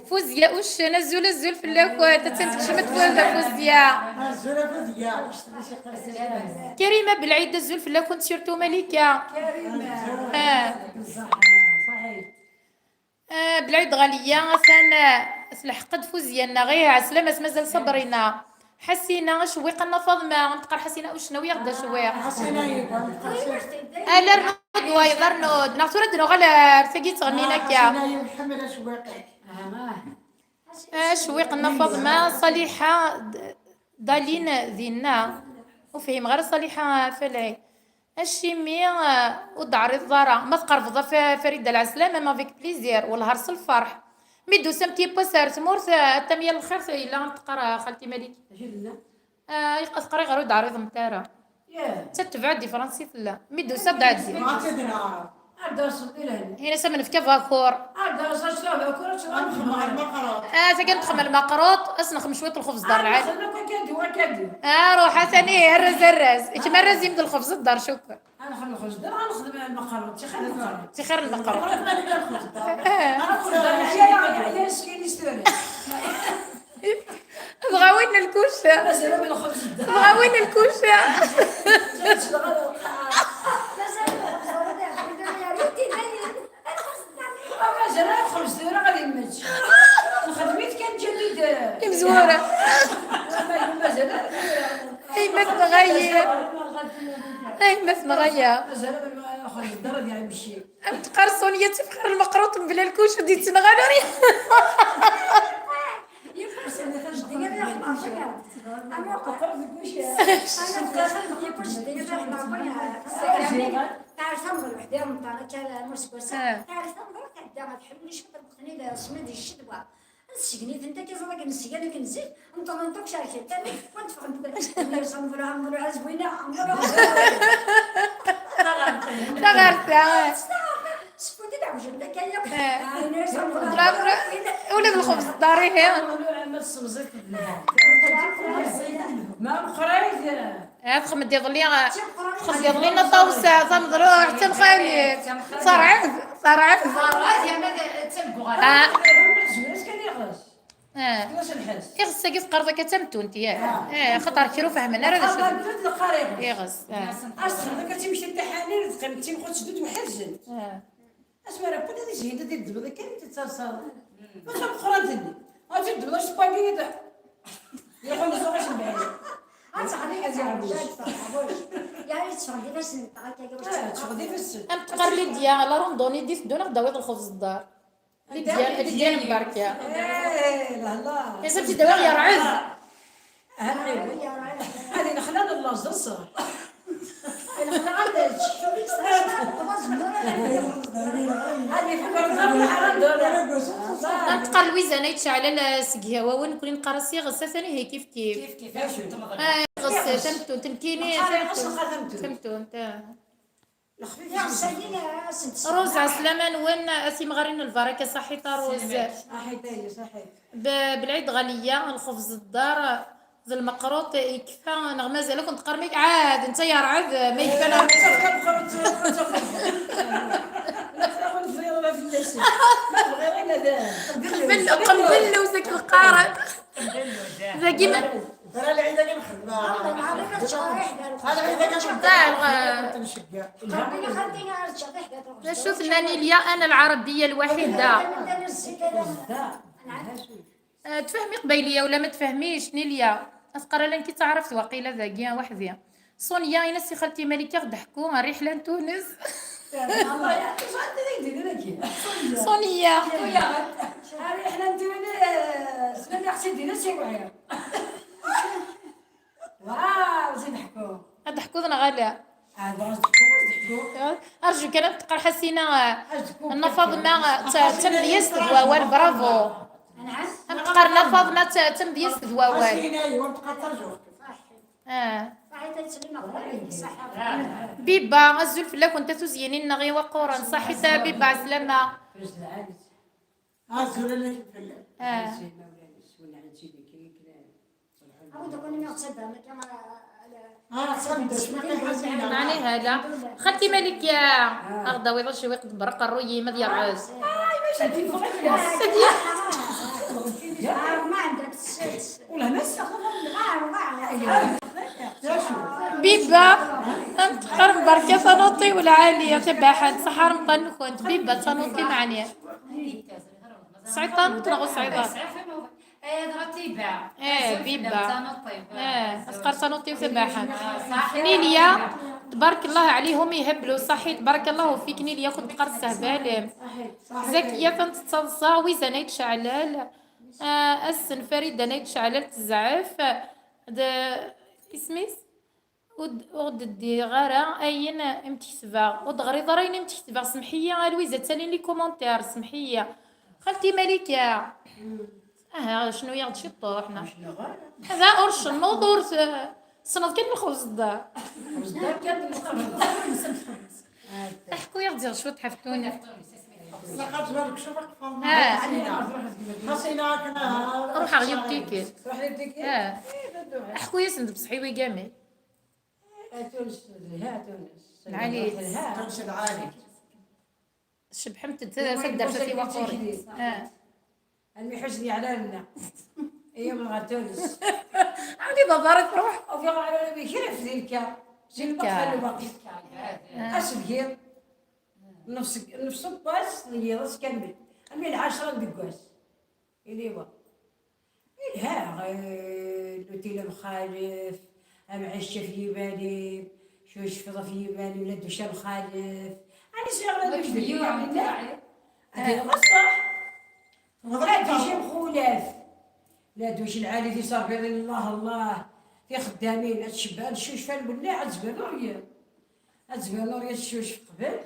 Fuzya Uccen, azul, azul fell-akent. Attan tekcem-d Fuzya. Azul a Fuzya. Karima Belɛid, azul fell-akent, surtout Malika. Karima. Ah. Belɛid Ɣaliya, atan, ah, tleḥq-d Fuzya-nneɣ. Ih, ɛeslama-s, mazal Sabrina. Ḥasina, acewwiq a Nna Faḍma, nteqqar Ḥasina Uccen, awi-yaɣ-d acewwiq. Ḥasina yebɣa, nteqqar. Ala, rnu-d wayeḍ, rnu-d. Neɣ tura ad d-nuɣal ar tagi ttɣennin akka. Ḥasina yebɣa, nḥemmel acewwiq. Acewwiq a Nna Faḍma, Ṣaliḥa, d-, Dalin dinna. Ur fhimeɣ ara Ṣaliḥa Falɛi. Acimi, ah, ur d-ɛriḍeḍ ara? Ma tqerbeḍ a Fa-, Farida Lɛeslama, avec plaisir, wellah s lferḥ. Mi d-tusamt yiwwas ar tmurt, ah, a tam yal lxir, yella teqqar, ah, xalti Malik. Acu tenna? Ah, teqqar iɣer ur d-ɛriḍemt ara. Yah. Ta tebɛed di Fransi tella. Mi d-tusa d-ɛeddi. Ma tedra. Ar d-aseḍ di lehna. Hina sa ma nefka bakur. Ar d-aseḍ s bakur, ad txedmeḍ lmaqruṭ. Ah, tagi ad nexdem lmaqruṭ, ad s-nexdem cwiṭ lxubz d rrɛad. Ah, ruḥ, atan ih, arraz, arraz. Kemm arraz-im d lxubz d dar, cukkeɣ. Ad nexdem lxubz d dar, ad nexdem lmaqruṭ, ttixir lmaqruṭ. Ttixir lmaqruṭ. Ad nexdem lxubz d dar. Ad nexdem lxubz d dar. Ad nexdem lxubz d dar. Dɣa win n lkuca. Mazal am lxubz dda. Dɣa win n lkuca. Mazal am lxubz dda. Mazal am lxubz tura ad yemmečč. Nxedm-it kan ǧadid. Imezwura. Mazal am. Ay ma tneɣ-iyi. Ay ma tneɣ-iyi. Mazal am lxubz dda ad yemci. Am teqqar Sonia, tifxir lmeqruṭ mebla lkuca ur d-yettneɣ ara. Yeqqar-d jeddi ad iḥḍer. Ama uqeqqer deg ucak. Yeqqar-d jeddi ad iḥḍer. Yeɛni, teɛref amḍel weḥd-i, amḍel akka, am useggas-a. Ah. Teɛref amḍel tɛedda, ad tḥemmel cwiṭ n teqnila, asmi d ccedwa. Ad sgen-itent akka, ẓer akken sgan akken zik, nṭerrent akk cerkent. Amek, want ffɣent, amḍel, amḍel, azwina, amḍel. Taɣerta. Sfudi d-ɛewjen akka yakk. Eh. Ɛayni, ula d lxubz d dar, ihi. Ma meqqrit. Ah, txemed iḍelli, ah, txemed iḍelli Nna Ṭawsa, tamedruḥt, tamxalit. Terɛed, terɛed. Ah. Ah. Iɣes-agi teqqareḍ akka d tamettunt, yak? Ah, xaṭer kra ur fehmen ara d acu. Iɣes, ah. As-txedmeḍ akka d timekti n taḥanut, teqqim d timxutt d weḥzen. Ah. Asmi ara wwin ad izhin, ad d-tedbeḍ kan, ad tettaḍsaḍ. Maca meqqrant-nni. Ad d-tedbeḍ aspaghetti. Iruḥ meẓẓuɣ ass n lɛid. Ad teɣli, ad yeɛbuj. Yeɛni teffeɣ-d ifassen-nteɣ akka, akka, ah, teffeɣ-d ifassen. Am teqqar Lidya, la randonnée i d-iteddun, ad aɣ-d-tawiḍ lxubz d dar. Lidya, Lidya n Barka. Eh, la, la. Yasa tt-id-awiɣ yerɛed. Hadi lexla n llaẓ d ṣṣehr. Lexla ad tečč. Hadi tferẓ lḥara d ula. Ad teqqar Lwiza Nayt Ceɛlal seg Ihawawen, nekkni neqqar-as iɣes, atan ihi kif kif. Kif kif, acu n tmeɣra? Ah, iɣes, tamettunt, nekkini, neqqar iɣes, neqqar tamettunt. Tamettunt, ah. Lexfif. Ruz, ɛeslama-nwen, a timɣarin n lbaraka, ṣaḥit a Ruz. Ṣaḥit, ay, ṣaḥit. B-, Belɛid Ɣaliya, lxebz n ddar d lmeqruṭ yekfa, neɣ mazal akk teqqarem-ik? Ɛad, netta yerɛed, ma yekfa neɣ. Qenbel, qenbel, ur sak teqqaren. Dagi ma- Tara lɛid-agi nxedmeɣ. Lɛid-agi nxedmeɣ. D acu tenna Nilya? أنا العربية الوحيدة. Ah, tfehmi qbayliya wala ma tfehmic, Nilya? Asqar ala nekk i tt-ɛrafet waqila dagi weḥd-i. Sonia, in-as i xalti Malika ad d-teḥku rriḥla n Tunes. Sonia. Sonia. Sonia. Sonia. Sonia. Sonia. Sonia. Ad ḥkuḍ neɣ ala? Arju kan ad teqqar Ḥasina, Nna Faḍma, d ta-, d tamedyazt d wawal, bravo. Ad teqqar Nna Faḍma, d ta-, d tamedyazt d wawal. Ah. Biba, azul fell-akent, a tuzyin-nneɣ iwaqquren. Ṣaḥit a Biba, ɛeslama. Azul alak fell-am. Ah. Awi-d akk anmi ɣ-ttaddan akka. Ɛni hala? Xalti Malika, aɣ-d-awiḍ acwiq n tberqa ṛṛuy-im ad yerɛez. Biba, am teqqar, barka tanuṭi lɛali, tabaḥant, ṣaḥa remḍan-nkent. Biba, tanuṭi meɛni. Tesɛiḍ tanuṭ neɣ ur tesɛiḍ ara? Eh, Biba. Eh, ad teqqar tanuṭ-iw tabaḥant. Nilya, tbarek Allah ɛlihum, iheblu, ṣaḥit, tbarek Allah fik, Nilya, kent teqqar tessehbalem. Zakiya, tan tettaḍsa, wizan ay tceɛlal. Ah, assen Farida n ay tceɛlal tezɛef. D isem-is? Ur d-, ur d-ddiɣ ara ayen i m-d-ketbeɣ. Ur d-ɣriḍ ara ayen i m-d-ketbeɣ. Semḥ-iyi a Lwiza, ttalin les commentaires. Semḥ-iyi. Xalti Malika. Aha, cnu-yaɣ-d ciṭuḥ, neɣ? Hada ur tcennuḍ, ur t-, tessneḍ kan lxebz d. Ḥku-yaɣ-d ziɣ cwiṭ ḥef Tunis. Ah. Ruḥeɣ yiwet tikkelt. Ah. Ḥku-yasen-d bṣeḥ i wigami. Tunes telha, Tunes. Lɛali. Telha. Tunes lɛali. Cebḥent-d taddart-a tiwaqqurin. Ah. Almi ḥuzen yeɛlalna. Iyyamen ɣer Tunes. Ɛni d aḍar i tṛuḥ? Ufiɣ ɣer almi kra f di lka. Si lmeqfal lwaqt. Ah. Asebgi. Nefs, nefs n wass, n yiḍes kamel. Almi lɛecṛa n deg wass. Iliwa. Ilha, eh, lutil amxalef, amɛic ɣef yiman-im, cucfeḍ ɣef yiman-im, la duc amxalef. Ani sɛiɣ la duc deg yiman-im? Adi ɣaṣṣaḥ. La duc amxulaf. La duc lɛali, tiserbiḍin, Allah, Allah. Tixeddamin, ad tcebba, ad tcucef, lwellah, ad tezber ur yir. Ad tezber ur yir tcucef qbel,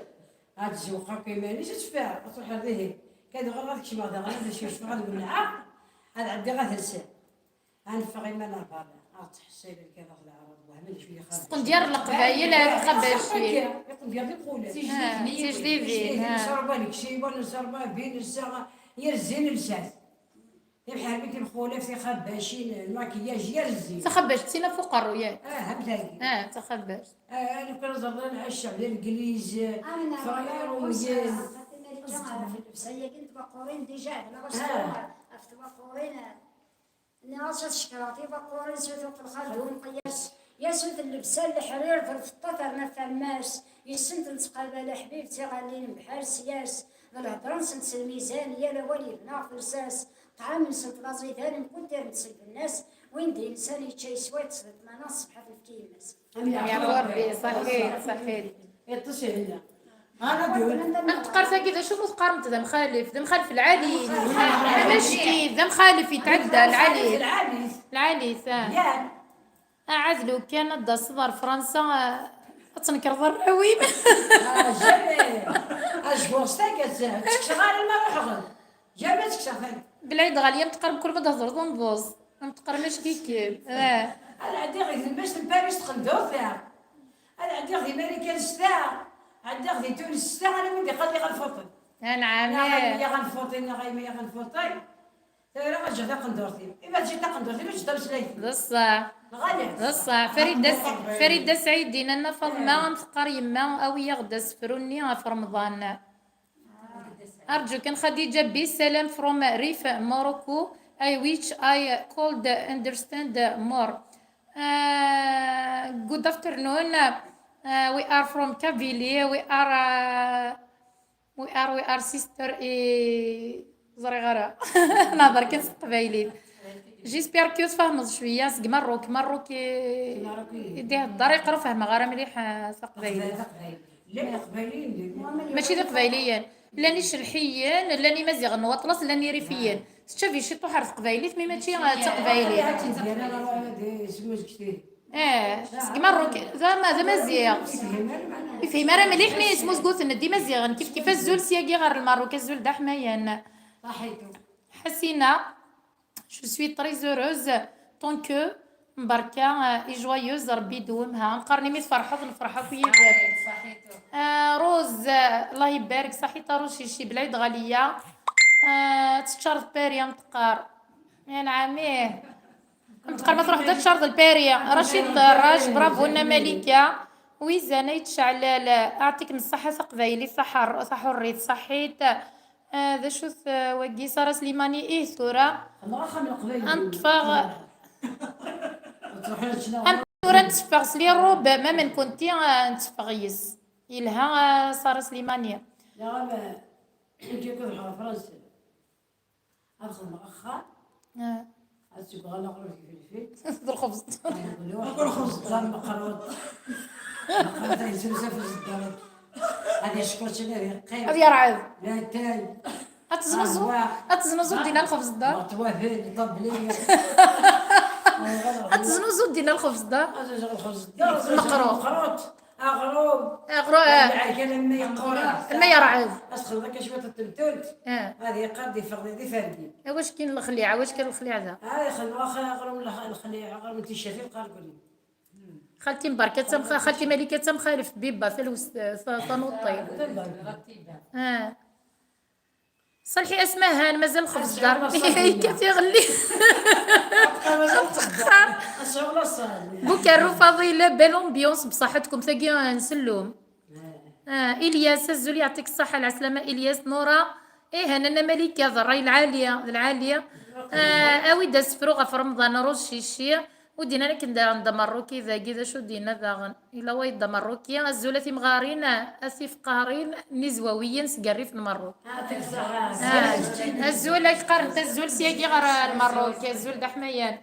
ad tezweq akk iman-is, ad teffeɣ, ad truḥ ar dihin. Kad uɣaleɣ ad kecmeɣ daɣen, ad cucfeɣ, ad welɛeɣ, ad ɛeddiɣ ad lseɣ. Ad neffeɣ iman ar berra, ad ttḥeṣṣilen kan ɣef leɛraḍ, wehmen d acu yexreb. Tqendyar n Leqbayel ar tqabacin. Akka, iqendyar d iqulaf. Ah, d tijdidin, ah. Nesserba lekciba, nesserba bin, nesserba yir zzin lsas. Tibḥirbin, timxulaf, tixabacin, lmakiyaj, yir zzin. Taxabact d tin ɣef uqerru, yak? Ah, am tagi. Ah, taxabact. Ah, lukan ẓerḍen lɛecc, d Legliz, Ferɛun, xaṭi Malika, ɣef llebsa-yagi n tbaqurin, déjà, ɛedleɣ acetwa ɣef tbaqurin, nniɣ-as ad cekkreɣ tibaqurin s utuq lxal d umeqyas, yasut n llebsa n leḥrir d lfeṭṭa terna tama-s, yes-sent nettqabal aḥbib d tiɣalin n bḥal syas, d lhedra-nsent s lmizan, yal awal yebna ɣef lsas, ṭṭɛam-nsent d aẓidan, mkul tirmt s lbennas, win d-yensan yečča yeswa, yeṭṭes di ṭṭmana, ṣṣbeḥ ad tefk i yemma-s. Amin. Ya Ṛebbi, ṣaḥit, ṣaḥit. Iṭṭes ihenna. Ana d-yun. Am teqqar tagi, d acu mu teqqaremt d amxalef? D amxalef lɛali. Amackid, d amxalef yetɛedda, lɛali. Lɛali. Lɛali, ah. Yan. Aɛad lukan ad d-taseḍ ar Fransa, ah, ad tnekreḍ arraw-im. Ah, jamais. Ajbuṛ s taggatt, ttekseɣ ara ma ruḥeɣ. Jamais ttekseɣ tagi. Belɛid ɣalya, am teqqar mkul ma d-thedreḍ unḍeẓ. Am teqqar mac kikil. Ah. Ad ɛeddiɣ di tlemmast n Paris tqendurt, ah. Ad ɛeddiɣ di Marikan s ta, ɛeddiɣ di Tunes s ta, alamma d-iqal Iɣanfuṭin. Anɛam. Neɣ ay Iɣanfuṭin, neɣ ay Iɣanfuṭin. Tura ad ǧǧeɣ taqendurt-iw. Ima tǧǧiḍ taqendurt-iw, ad ǧǧeɣ tameslayt-iw. D ṣṣeḥ. Neɣ ala? D ṣṣeḥ. Farida S-, Farida Saɛid, dinna Nna Faḍma, am teqqar yemma, awi-yaɣ-d asefru-nni ɣef Remḍan. Arǧu kan, Khadija B, salam from Rif, Morocco, I wish I could understand more. Uh, good afternoon. Uh, we are from Kabylie. We are, uh, we are, we are sister i, ẓriɣ ara. Nehḍer kan s teqbaylit. J'espère que tfehmeḍ cwiya seg Merruk. Merruk i, i d-ihedder, iqra ur fehmeɣ ara mliḥ, eh, s teqbaylit. Mačči d iqbayliyen. Llan icelḥiyen, llan imaziɣen n waṭlas, llan irifiyen. Tečča bi ciṭuḥ ar teqbaylit, mi mačči d taqbaylit. Eh, seg Merruk, d ama-, d amaziɣ. Ifhim ara mliḥ mi yesmuzguten d imaziɣen. Kif kif, azul syagi ɣer Lmerruk, azul d aḥmayan. Ḥasina. Je suis très heureuse tant que mbarka, euh, et joyeuse, Rebbi idewwem-ha. Qqaren imi tferḥeḍ, nefreḥ akk yid-k. Euh, Rose, euh, Allah ibarek, صحيت a Rose cici, belɛid ɣaliya. Euh, teččareḍ Paris, am teqqar. Ya nɛami. Am teqqar ma truḥeḍ ad teččareḍ Paris. Rachid Ṭerrac, bravo, Nna Malika. Wizan ay tceɛlal, aɛṭikem ṣṣeḥḥa taqbaylit, taḥer-, taḥurrit, ṣaḥit. Ah, d acu-t, ah, wagi, Sara Slimani? Ih, tura. Xedmeɣ axxam n Leqbayel. Ad neṭṭfeɣ. Ad truḥ ad tecna. Am tura netteffeɣ s les robes, ma nekkenti, ah, netteffeɣ yes. Yelha, ah, Sara Slimani. Daɣen, ah, nekk akked ḥer Fransa. Ad xedmeɣ axxam. Ah. Ad sugɣaleɣ ɣur-k ifelfel. D lxebẓ. Akk lxebẓ d ameqrut. Meqrut ay zuzaf zeddaret. Ad yeckur cini ad yeqqim. Ad yerɛed. Latay. Ad teznuzu-, ad teznuzu dinna lxebẓ da. Meqrut wafil, ṭabli. Ad teznuzu dinna lxebẓ da. Ad teznuzu lxebẓ da. Meqrut. Meqrut. Aɣrum. Aɣrum, eh. Lɛerkan am ma yeqqur. Am ma yerɛed. Ad txedmeḍ akka cwiṭ n temtunt. Eh. Ad yeqqar di ferdi, di ferdi. Awac kan lexliɛ, awac kan lexliɛ da. Ah, ixdem ax-, aɣrum lex-, lexliɛ, aɣrum n ticcert, lqarguri. Xalti Mbarka d tamxa-, xalti Malika d tamxaleft, Biba, talwest, ta-, tanuṭṭi. Ah. Ṣalḥi Asmahan, mazal lxebz dar. Yekkat iɣelli. Bukarru Faḍila, belle ambiance, bṣaḥetkum tagi, nsellum. Ah, Ilyas, azul, yeɛṭik ṣṣaḥa, lɛeslama, Ilyas, Nura. Ih, Nna Malika, d ṛṛay lɛali, d lɛali. Ah, awi-d asefru ɣef Remḍan, Rose Cici. Ur d-yenna akken daɣen d Amerruki dagi, d acu d-yenna daɣen? Yella wayeḍ d Amerruki, azul a timɣarin, a tifqarin n Izwawiyen seg rrif n Merruk. Ah, azul, ak qqarent azul syagi ɣer Lmerruk, azul d aḥmayan.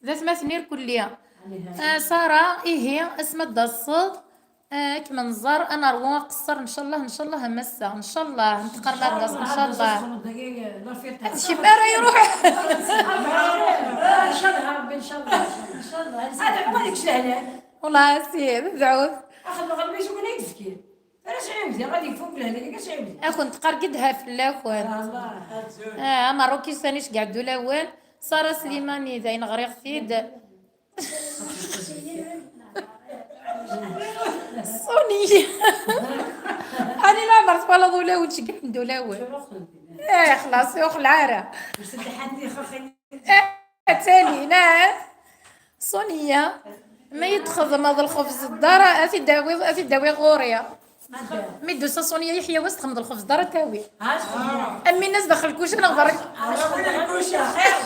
D atmaten irkelli. Ah, Sara, ihi, asma d-taseḍ, ah, ad kem-nẓer, ad neṛwu aqeṣṣer, ncallah, ncallah, a massa, ncallah, neṭṭqer ma d-taseḍ, ncallah. D kemm ara iruḥen. Ncallah, Rebbi, ncallah, ncallah. Ad ɛummeɣ deg cehlan. Wellah a sidi, dɛut. Axedmeɣ lmizuk n yizki. Ara sɛiwdi, ad yekfu mebla hada, ara sɛiwdi. Ad kent-qqar gedha fell-akent. Ah, Amerruki sani ceggeɛ-d ulawen. Sara Slimani, d ayen ɣriɣ-t-id. Soniya. Ɛni leɛmer twalaḍ ulawen ceggɛen-d ulawen? Eh, xlaṣ, ur xleɛ ara. Eh, ttali, nah. Soniya, ma yi-d-txedmeḍ lxebz d dar, ad t-id-awiḍ, ad t-id-awiɣ ɣur-i. Mi d-tusa Soniya, Yeḥya Wass, txedmeḍ lxebz d dar, ad t-tawi. Am win-as daxel lkuca neɣ berra. Win lkuca, xir.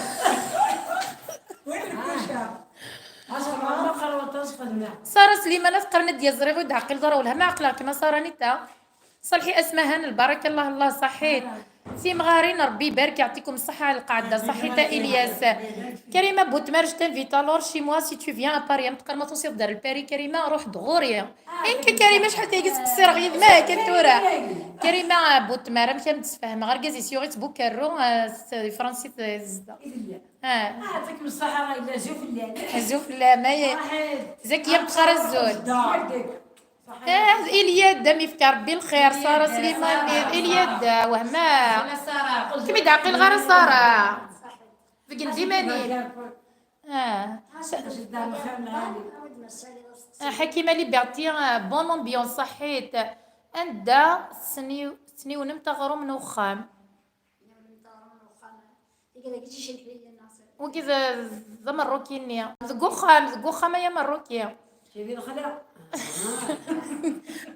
Win lkuca. Sara Sliman, ad qqaren ad d-yaẓriɣ ur d-ɛqileḍ ara welha ma ɛeqleɣ-kem a Sara Nita. Ṣalḥi Asmahan, lbaraka, Allah, Allah, ṣaḥit. Timɣarin, Rebbi ibarek, yeɛṭikum ṣṣeḥḥa, lqaɛda ṣaḥit a Ilyas. Karima Boutmar, je t'invite alors chez moi si tu viens à Paris. Am teqqar ma tusiḍ-d ar Lpari, Karima, ruḥ-d ɣur-i. Amek a Karima, acḥal tagi ttqeṣṣireɣ yid-m, ah, kan tura. Karima Boutmar, amek am d-sfehmeɣ, argaz-is yuɣ-itt Bukarru, ah, s Fransi tezdeɣ. Ah. Ah, yeɛṭikum ṣṣeḥḥa, yella azul fell-am. Azul fell-am, ay. Zakiya, am teqqar azul. Ah, Ilyad, am yefka Rebbi lxir, Sara Slimani, Ilyad, wehma. Kem-id-ɛqileɣ ara Sara. Beggen-d iman-im. Ah. Ah, Ḥakima Liberty, ah, bonne ambiance, ṣaḥḥit. Anda tesniw-, tesniwnem taɣrum n uxxam? Wagi d, d Amerruki-nni. Deg uxxam, deg uxxam ay Amerruki.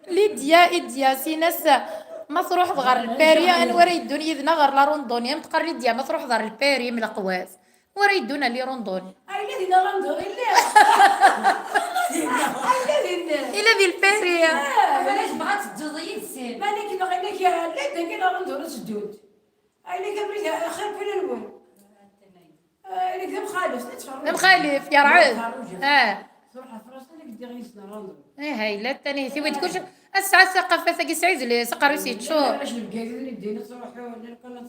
Lidya, Idya, sin-as, ma truḥeḍ ɣer Lpari, anwa ara yeddun yid-neɣ ɣer la randonnée? Am teqqar Lidya, ma truḥeḍ ɣer Lpari, mleqwas. Anwa ara yeddun ar la randonnée? Ay, la di la randonnée, lliɣ. Ay, la di la. Ila di Lpari. Ah, balac bɣa tedduḍ yid-sen. Malak neɣ inek, la dagi la randonnée teddunt. Ay, nekk abrid xir kan nwen. Ay, nekk d amxalef, la ttferrij. D amxalef, yerɛed. Ah. Truḥ ɣer Fransa, nekk ddiɣ yid-s neɣ Londres. Ih, ay la, tani tiwi d kulci. Ass-a, ass-a, aqerru-s yeččur. Acu lgayden i ddin ad truḥ, llan kan ad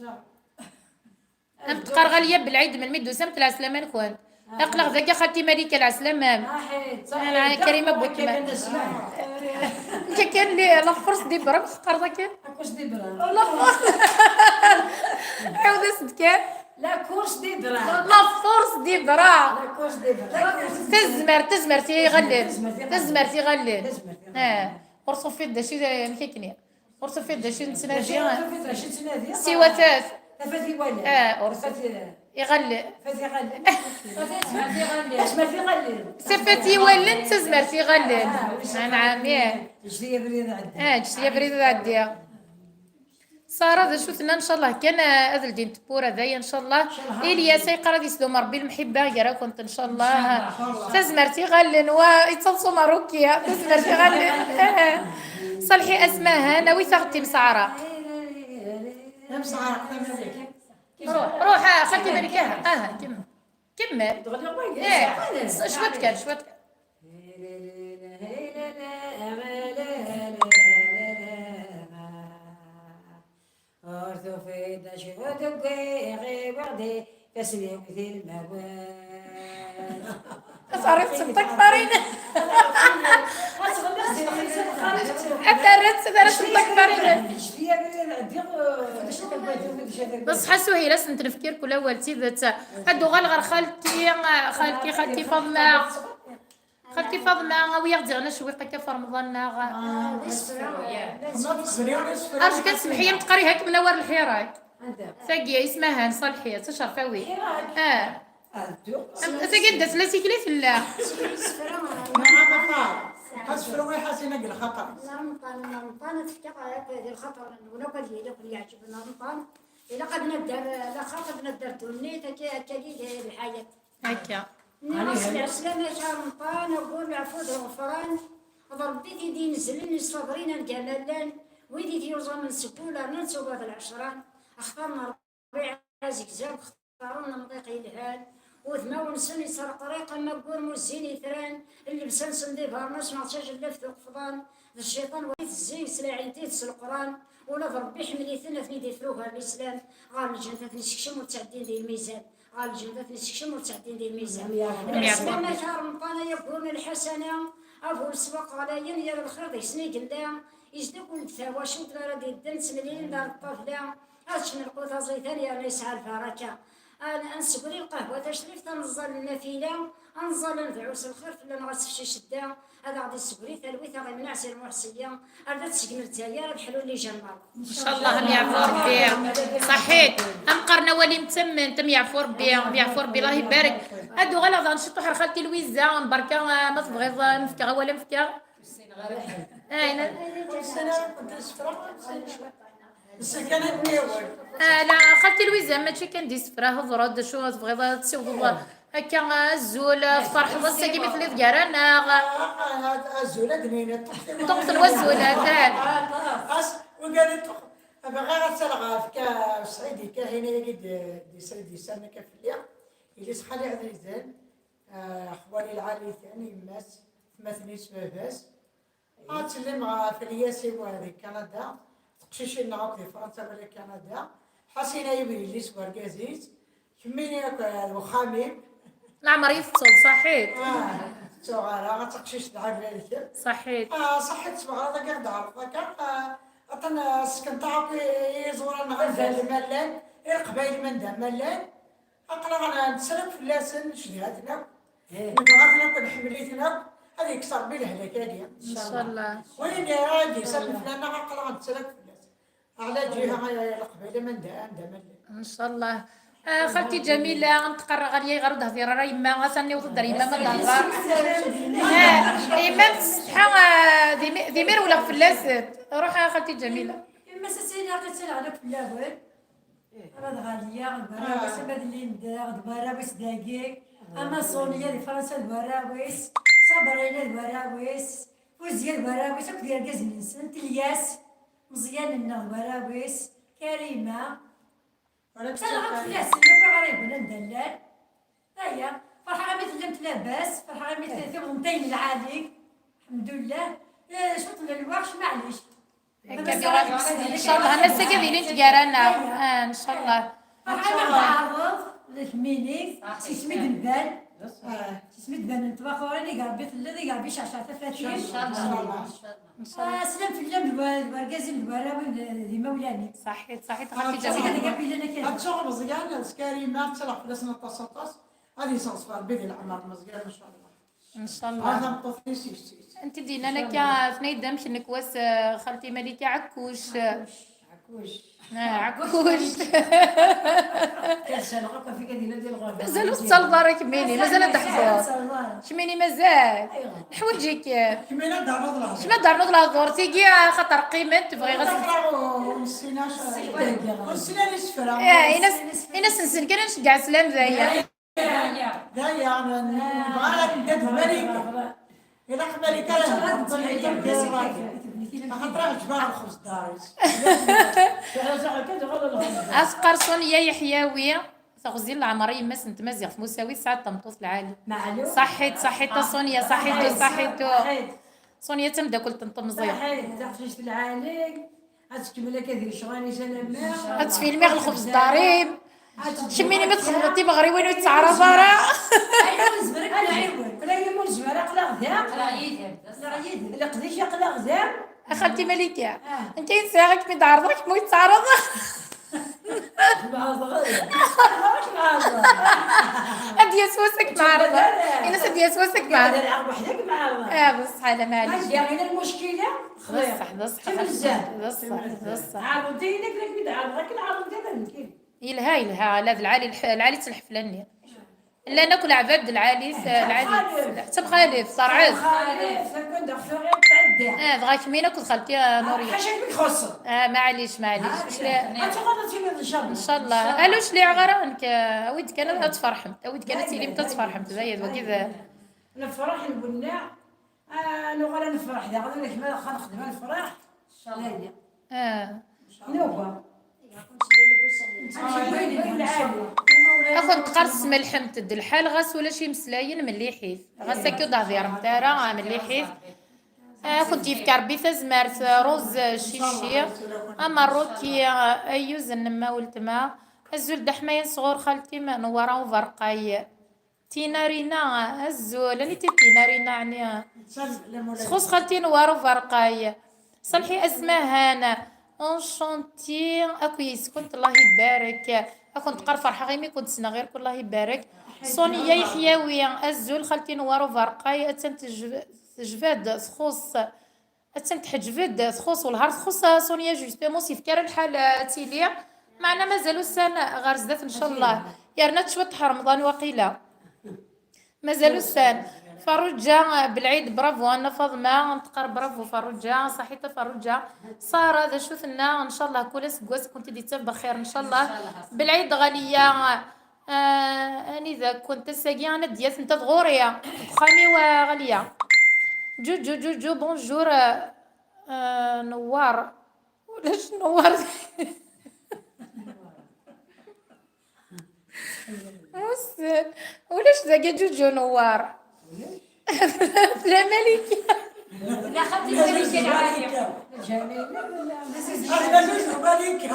Am teqqar Ɣaliya Belɛid, melmi d-tusamt, lɛeslama-nkent. Aql-aɣ dagi, xalti Malika, lɛeslama-m. Aḥi, Ana Karima Butma. Nekk kan li la force des bras, teqqareḍ akken? La force des bras. Ɛiwed-as-d kan. La course des bras. La force des bras. La course des bras. Tazmert, tazmert iɣallen. Tazmert iɣallen. Tazmert iɣallen. Ah, ur tufiḍ d acu i d, amek akken i? Ur tufiḍ d acu i nettnadi? Ur tufiḍ d acu i nettnadi? Siwa taf. Tafat iwallen. Ah, ur Tafat i- iɣallen. Tafat iɣallen. Tazmert iɣallen. Tafat iwallen, tazmert iɣallen. Ah, wissen Anɛam, ih. Ǧǧet-iyi abrid ad ɛeddiɣ. Ah, ǧǧet-iyi abrid ad ɛeddiɣ. Sara, d acu tenna? Ncallah kan, ah, ad ldint tewwura daya, ncallah. Ilyas ay yeqqar ad yesdum Rebbi lemḥibba gar-akent, ncallah. Tazmert iɣallen, wa yettaḍsu Maruki, tazmert iɣallen. Ṣalḥi Asmahan, awit-aɣ-d timseɛra. Ruḥ, ruḥ, ah, xalti Malika, ah, kemmel. Kemmel. Ih, cwiṭ kan, cwiṭ kan. Ur tufiḍ d acu deg iɣiwar di tasniwt ilmawen. Ẓriɣ-tt d takfarin. Ad terret, ad terret d takfarin. Ǧǧet-iyi abrid ad ɛeddiɣ. Beṣṣeḥ a Suhil, ad sen-tnefk irkul awal d tidet. Ad d-uɣal ɣer xalti, xalti, xalti Faḍma. Xalti Faḍma, awi-yaɣ-d diɣen acwiq akka f Remḍan, neɣ? Arju kan, semmeḥ-iyi, am teqqar-iha kemmel awar lḥirak. Tagi, ismahan, ṣalḥi, d tacerfawit. Ah. Am, tagi anda tella tikli tella. Asefru i Ḥasin deg lxaṭer. Remḍan, Remḍan, ad fkeɣ akk di lxaṭer-nwen akk ad yili akk yeɛǧeb Remḍan. Ilaq ad nadder, la xaṭer ad nadder ddunit, akka, akka i d lḥayat. Akka. Nniɣ-as lɛeslama-k a Remḍan, ayyur leɛfu d lɣefran, d Rebbi i d-inezlen, iṣabrin anga ma llan, wid i t-yuẓamen seg wul rnan tuga d lɛecran, xtaren Ṛbiɛ azegzaw, xtaren lemḍiq yelhan, udmawen-nsen yettreqriq am waggur muzzin itran, llebsa-nsen d ibernas neɣ d tajellabt d uqefḍan, d cciṭan wa itezzin s laɛin tidet s Leqran, ula d Ṛebbi iḥemmel-iten, ad ten-id-ifru gar lislam, ɣer lǧennet ad ten-isekcem ur ttɛeddin di lmizan. Ɣer lǧennet ad ten-isekcem ur ttɛeddin di lmizan. Amin ya Ṛebbi. Lɛeslama-k a Remḍan, ay aggur n lḥasana, a bu leswaq ɣlayen, yal lxir deg-sen i yella, isdukkel-d tawacult mi ara d-idden, ttemlilin dar ṭṭabla, ad ččen lqut aẓidan yerna yesɛa lbaraka. Ad, ad nsegri lqahwa tacrift, ad neẓẓal nnafila, ad neẓẓal ad nedɛu s lxir fell-aneɣ ad tefci ccedda, ad aɣ-d-issegri talwit, ad aɣ-imneɛ si lmuɛṣiyya, ar d ad tseggem Lezzayer, ad ḥlun lijan merra. Ncallah, am yeɛfu Ṛebbi. Ṣaḥit. Am qqaren awal-im d tamment, am yeɛfu Ṛebbi, am yeɛfu Ṛebbi, Allah ibarek. Ad uɣaleɣ daɣen ciṭuḥ ar xalti Lwiza, am berka, ah, ma tebɣiḍ, ah, am fkeɣ awal, am fkeɣ. Ah, ina- Ah, la, xalti Lwiza, mačči kan d isefra, hḍer-d acu tebɣiḍ ad tessiwḍeḍ. Akka, azul, tferḥeḍ ass-agi mi telliḍ gar-aneɣ. Azul, ad d-nini ṭṭuqt n wazul, atan. As, wigad ṭṭuq, bɣiɣ ad ttaleɣ ɣef Ka-, Sɛid Kahina-agi d, d Sɛid Yessarn akka fell-i. Yelli-s xali ɛzizen, ah, xwali lɛali-ten, yemma-s, tmaten-is, baba-s. Ad tellim ɣef Ilyas-iw di Kanada, teqcicin-nneɣ akk di Fransa wala Kanada, Ḥasina-iw yelli-s wergaz-is, kemmini akk d wexxam-im. Leɛmer i tettuḍ, ṣaḥit. Ah, tettuɣ ara, ad teqcict d ɛemmi-k. Ṣaḥit. Ah, ṣaḥit, tmeɣra-agi ɣ-d-ɛerḍeḍ akka, ah, aṭan, ah, skenṭaɣ akk i, i iẓuran-nneɣ anda ma llan, i Leqbayel manda ma llan. Aql-aɣ nettsal akk fell-asen, necedha-ten akk, nebɣa-ten akk, nḥemmel-iten akk, ad yekkes Ṛebbi lehlak-agi. Ncallah. Win ara d-yesalen fell-aneɣ, aql-aɣ nettsal akk fell-as. Ɛla ǧiha, ay, ay, Leqbayel, am anda, anda ma llan. Ncallah. Ah, xalti Ǧamila, am tqerra ɣer yay ɣer ur d-hdir ara yemma, atan niweḍ-d ar yemma ma d-hder. Ah, yemma tessetḥa, ah, d imi-, d imir wleɣ fell-asen. Ruḥ, ah, xalti Ǧamila. Yemma-s ad tili aql-itt ala fell-awen. Ama d Ɣaliya, d warraw-is, ama d Linda, d warraw-is dagi, ama Sonia di Fransa d warraw-is, Sabrina d warraw-is, Fuzya d warraw-is, akked yergazen-nsent, Ilyas, Meẓyan-nneɣ d warraw-is, Karima. Ttaleɣ akk fell-asen, akk iɣriben anda llan. Aya, Ferḥeɣ imi tellamt labas, ferḥeɣ imi tiɣenṭayin lɛali. Lḥemdullah. Eh, cwiṭ n lweqt, maɛlic. Akka d-yuɣal. Ncallah ass-agi ad ilint gar-aneɣ. Ah, ncallah. Ferḥeɣ imi d-tɛerḍeḍ, d kemmini, s isem i d-nban. S isem i d-nban n tbaxurin, i Rebbi telliḍ, i Rebbi ceɛceɛ tafat-ik. Ncallah. Ah, slam fell-am d wa-, d wargaz-im, d warraw-im, d, d imawlan-im. Ṣaḥit, ṣaḥit, xaṭi Ǧamal. Ad tuɣ Meẓyan d Karima, ttalaɣ fell-asen aṭas, aṭas. Ad yeṣṣeɛṣef Rebbi di leɛmer Meẓyan, ncallah. Ncallah. Ar tameṭṭut-is yessis. Anti d-yennan akka, tenna-yi-d amek nekk wass, eh, xalti Malika Ɛekkuc. Ɛekkuc. Ah, Ɛekkuc. Mazal ur tettaleḍ ara kemmini, mazal ad d-teḥḍeḍ. Kemmini mazal. Ayɣer? Neḥwaǧ-ik. Kemmini ad d-ternuḍ lehdur. Kemmini ad d-ternuḍ lehdur. Tigi, axaṭer qqiment, bɣiɣ ad... Ur nessin ara isefra. Eh, in-as, in-as nessen kan ad nceggeɛ sslam d aya. D aya, nebɣa ad nedda d Malika. Ilaq Malika ad nbeṭṭel yid-m di ṛṛadyu. Axaṭer ɛejbeɣ lxebz dar-is. Asqar Sonia Yeḥyawi, teɣzi n leɛmer i yemma-s n tmaziɣt Musawi, tesɛa tameṭṭut lɛali. Meɛlum. Ṣaḥit, ṣaḥit a Sonia, ṣaḥit, ṣaḥit. Sonia d tameddakelt n temẓi. Ṣaḥit, taqcict lɛali. Ad tkemmel akka di lecɣal-is alamma. Ad tfilmiɣ lxebz dar-im. Kemmini mi txedmeḍ timeɣriwin ur tettɛaraḍ ara. Ayen ur nezmer ad k-nɛiwen. Wala ayen ur nezmer, aql-aɣ da. Aql-aɣ yid-m. Aql-aɣ yid-m. Leqdic aql-aɣ da. A xalti Malika, nekk ayen sɛiɣ ad kem-id-ɛerḍeɣ, kemm ur yi-tettɛaraḍ. Ad d-yas wass ad kem-ɛerḍeɣ. Ini-as ad d-yas wass ad kem-ɛerḍeɣ. Ah, bṣeḥ, ala maɛlic. Bṣeḥ, bṣeḥ, bṣeḥ. Yelha, yelha, ala d lɛali lḥ-, lɛali-tt lḥefla-nni. Llan akk leɛbad d lɛali, lɛali. Tabxalef, terɛed. Ah, dɣa kemmini akked xalti, ah, Nuriya. Ah, maɛlic, maɛlic. Ncallah. Ala ur cliɛeɣ ara nekk, ah, awi-d kan ad tferḥemt. Awi-d kan ad tilimt ad tferḥemt. D aya, d wagi d... Nefreḥ, nwenneɛ. Ah, nuɣal ad nefreḥ daɣen, ula d kemm ad nexdem ad nefreḥ. Ncallah. Ah. Nuba. Ad kent-teqqar tesmelḥemt-d lḥal, ɣas ulac imeslayen, melliḥit. Ɣas akka ur d-hdiremt ara, ah, melliḥit. Ah, ad kent-yefk Rebbi tazmert, Rose Cici, Amerruki, ah, ayyuz n nemma weltma. Azul d aḥmayan sɣur xalti-m Newwara Uberqay. Tinarina, azul. Aniti Tinarina, ɛni? Txuṣ xalti Newwara Uberqay. Ṣalḥi Asmahan, enchanté akk yis-kent, Allah ibarek. Ad kent-qqar ferḥeɣ imi kent-ssneɣ ɣir-kent, Allah ibarek. Sonia Yeḥyawi, azul xalti Newwara Uberqay, attan tejb-, tejba-d, txuṣ. Attan tḥeǧbed, txuṣ welhar, txuṣ, ah, Sonia, justement, s yefka ara lḥal, ah, ad tili. Meɛna mazal ussan ɣer zdat, ncallah. Yerna-d cwiṭ Remḍan waqila. Mazal ussan. Farruǧa, ah, Belɛid, bravo, Anna Faḍma, teqqar bravo, Farruǧa, ṣaḥit a Farruǧa. Sara, d acu tenna? Ncallah, kul aseggas ad kent-id-ittaf bexir, ncallah. Belɛid Ɣaliya, Ah, anida-kent ass-agi? Anadi-yasent ad ɣur-i deg uxxam-iw, ah, Ɣaliya. Ǧuǧu, Ǧuǧu, bonjour, ah, ah, Newwar. Ulac Newwar. Ulac dagi Ǧuǧu Newwar. La Malika. La خالتي Malika العالية. Malika.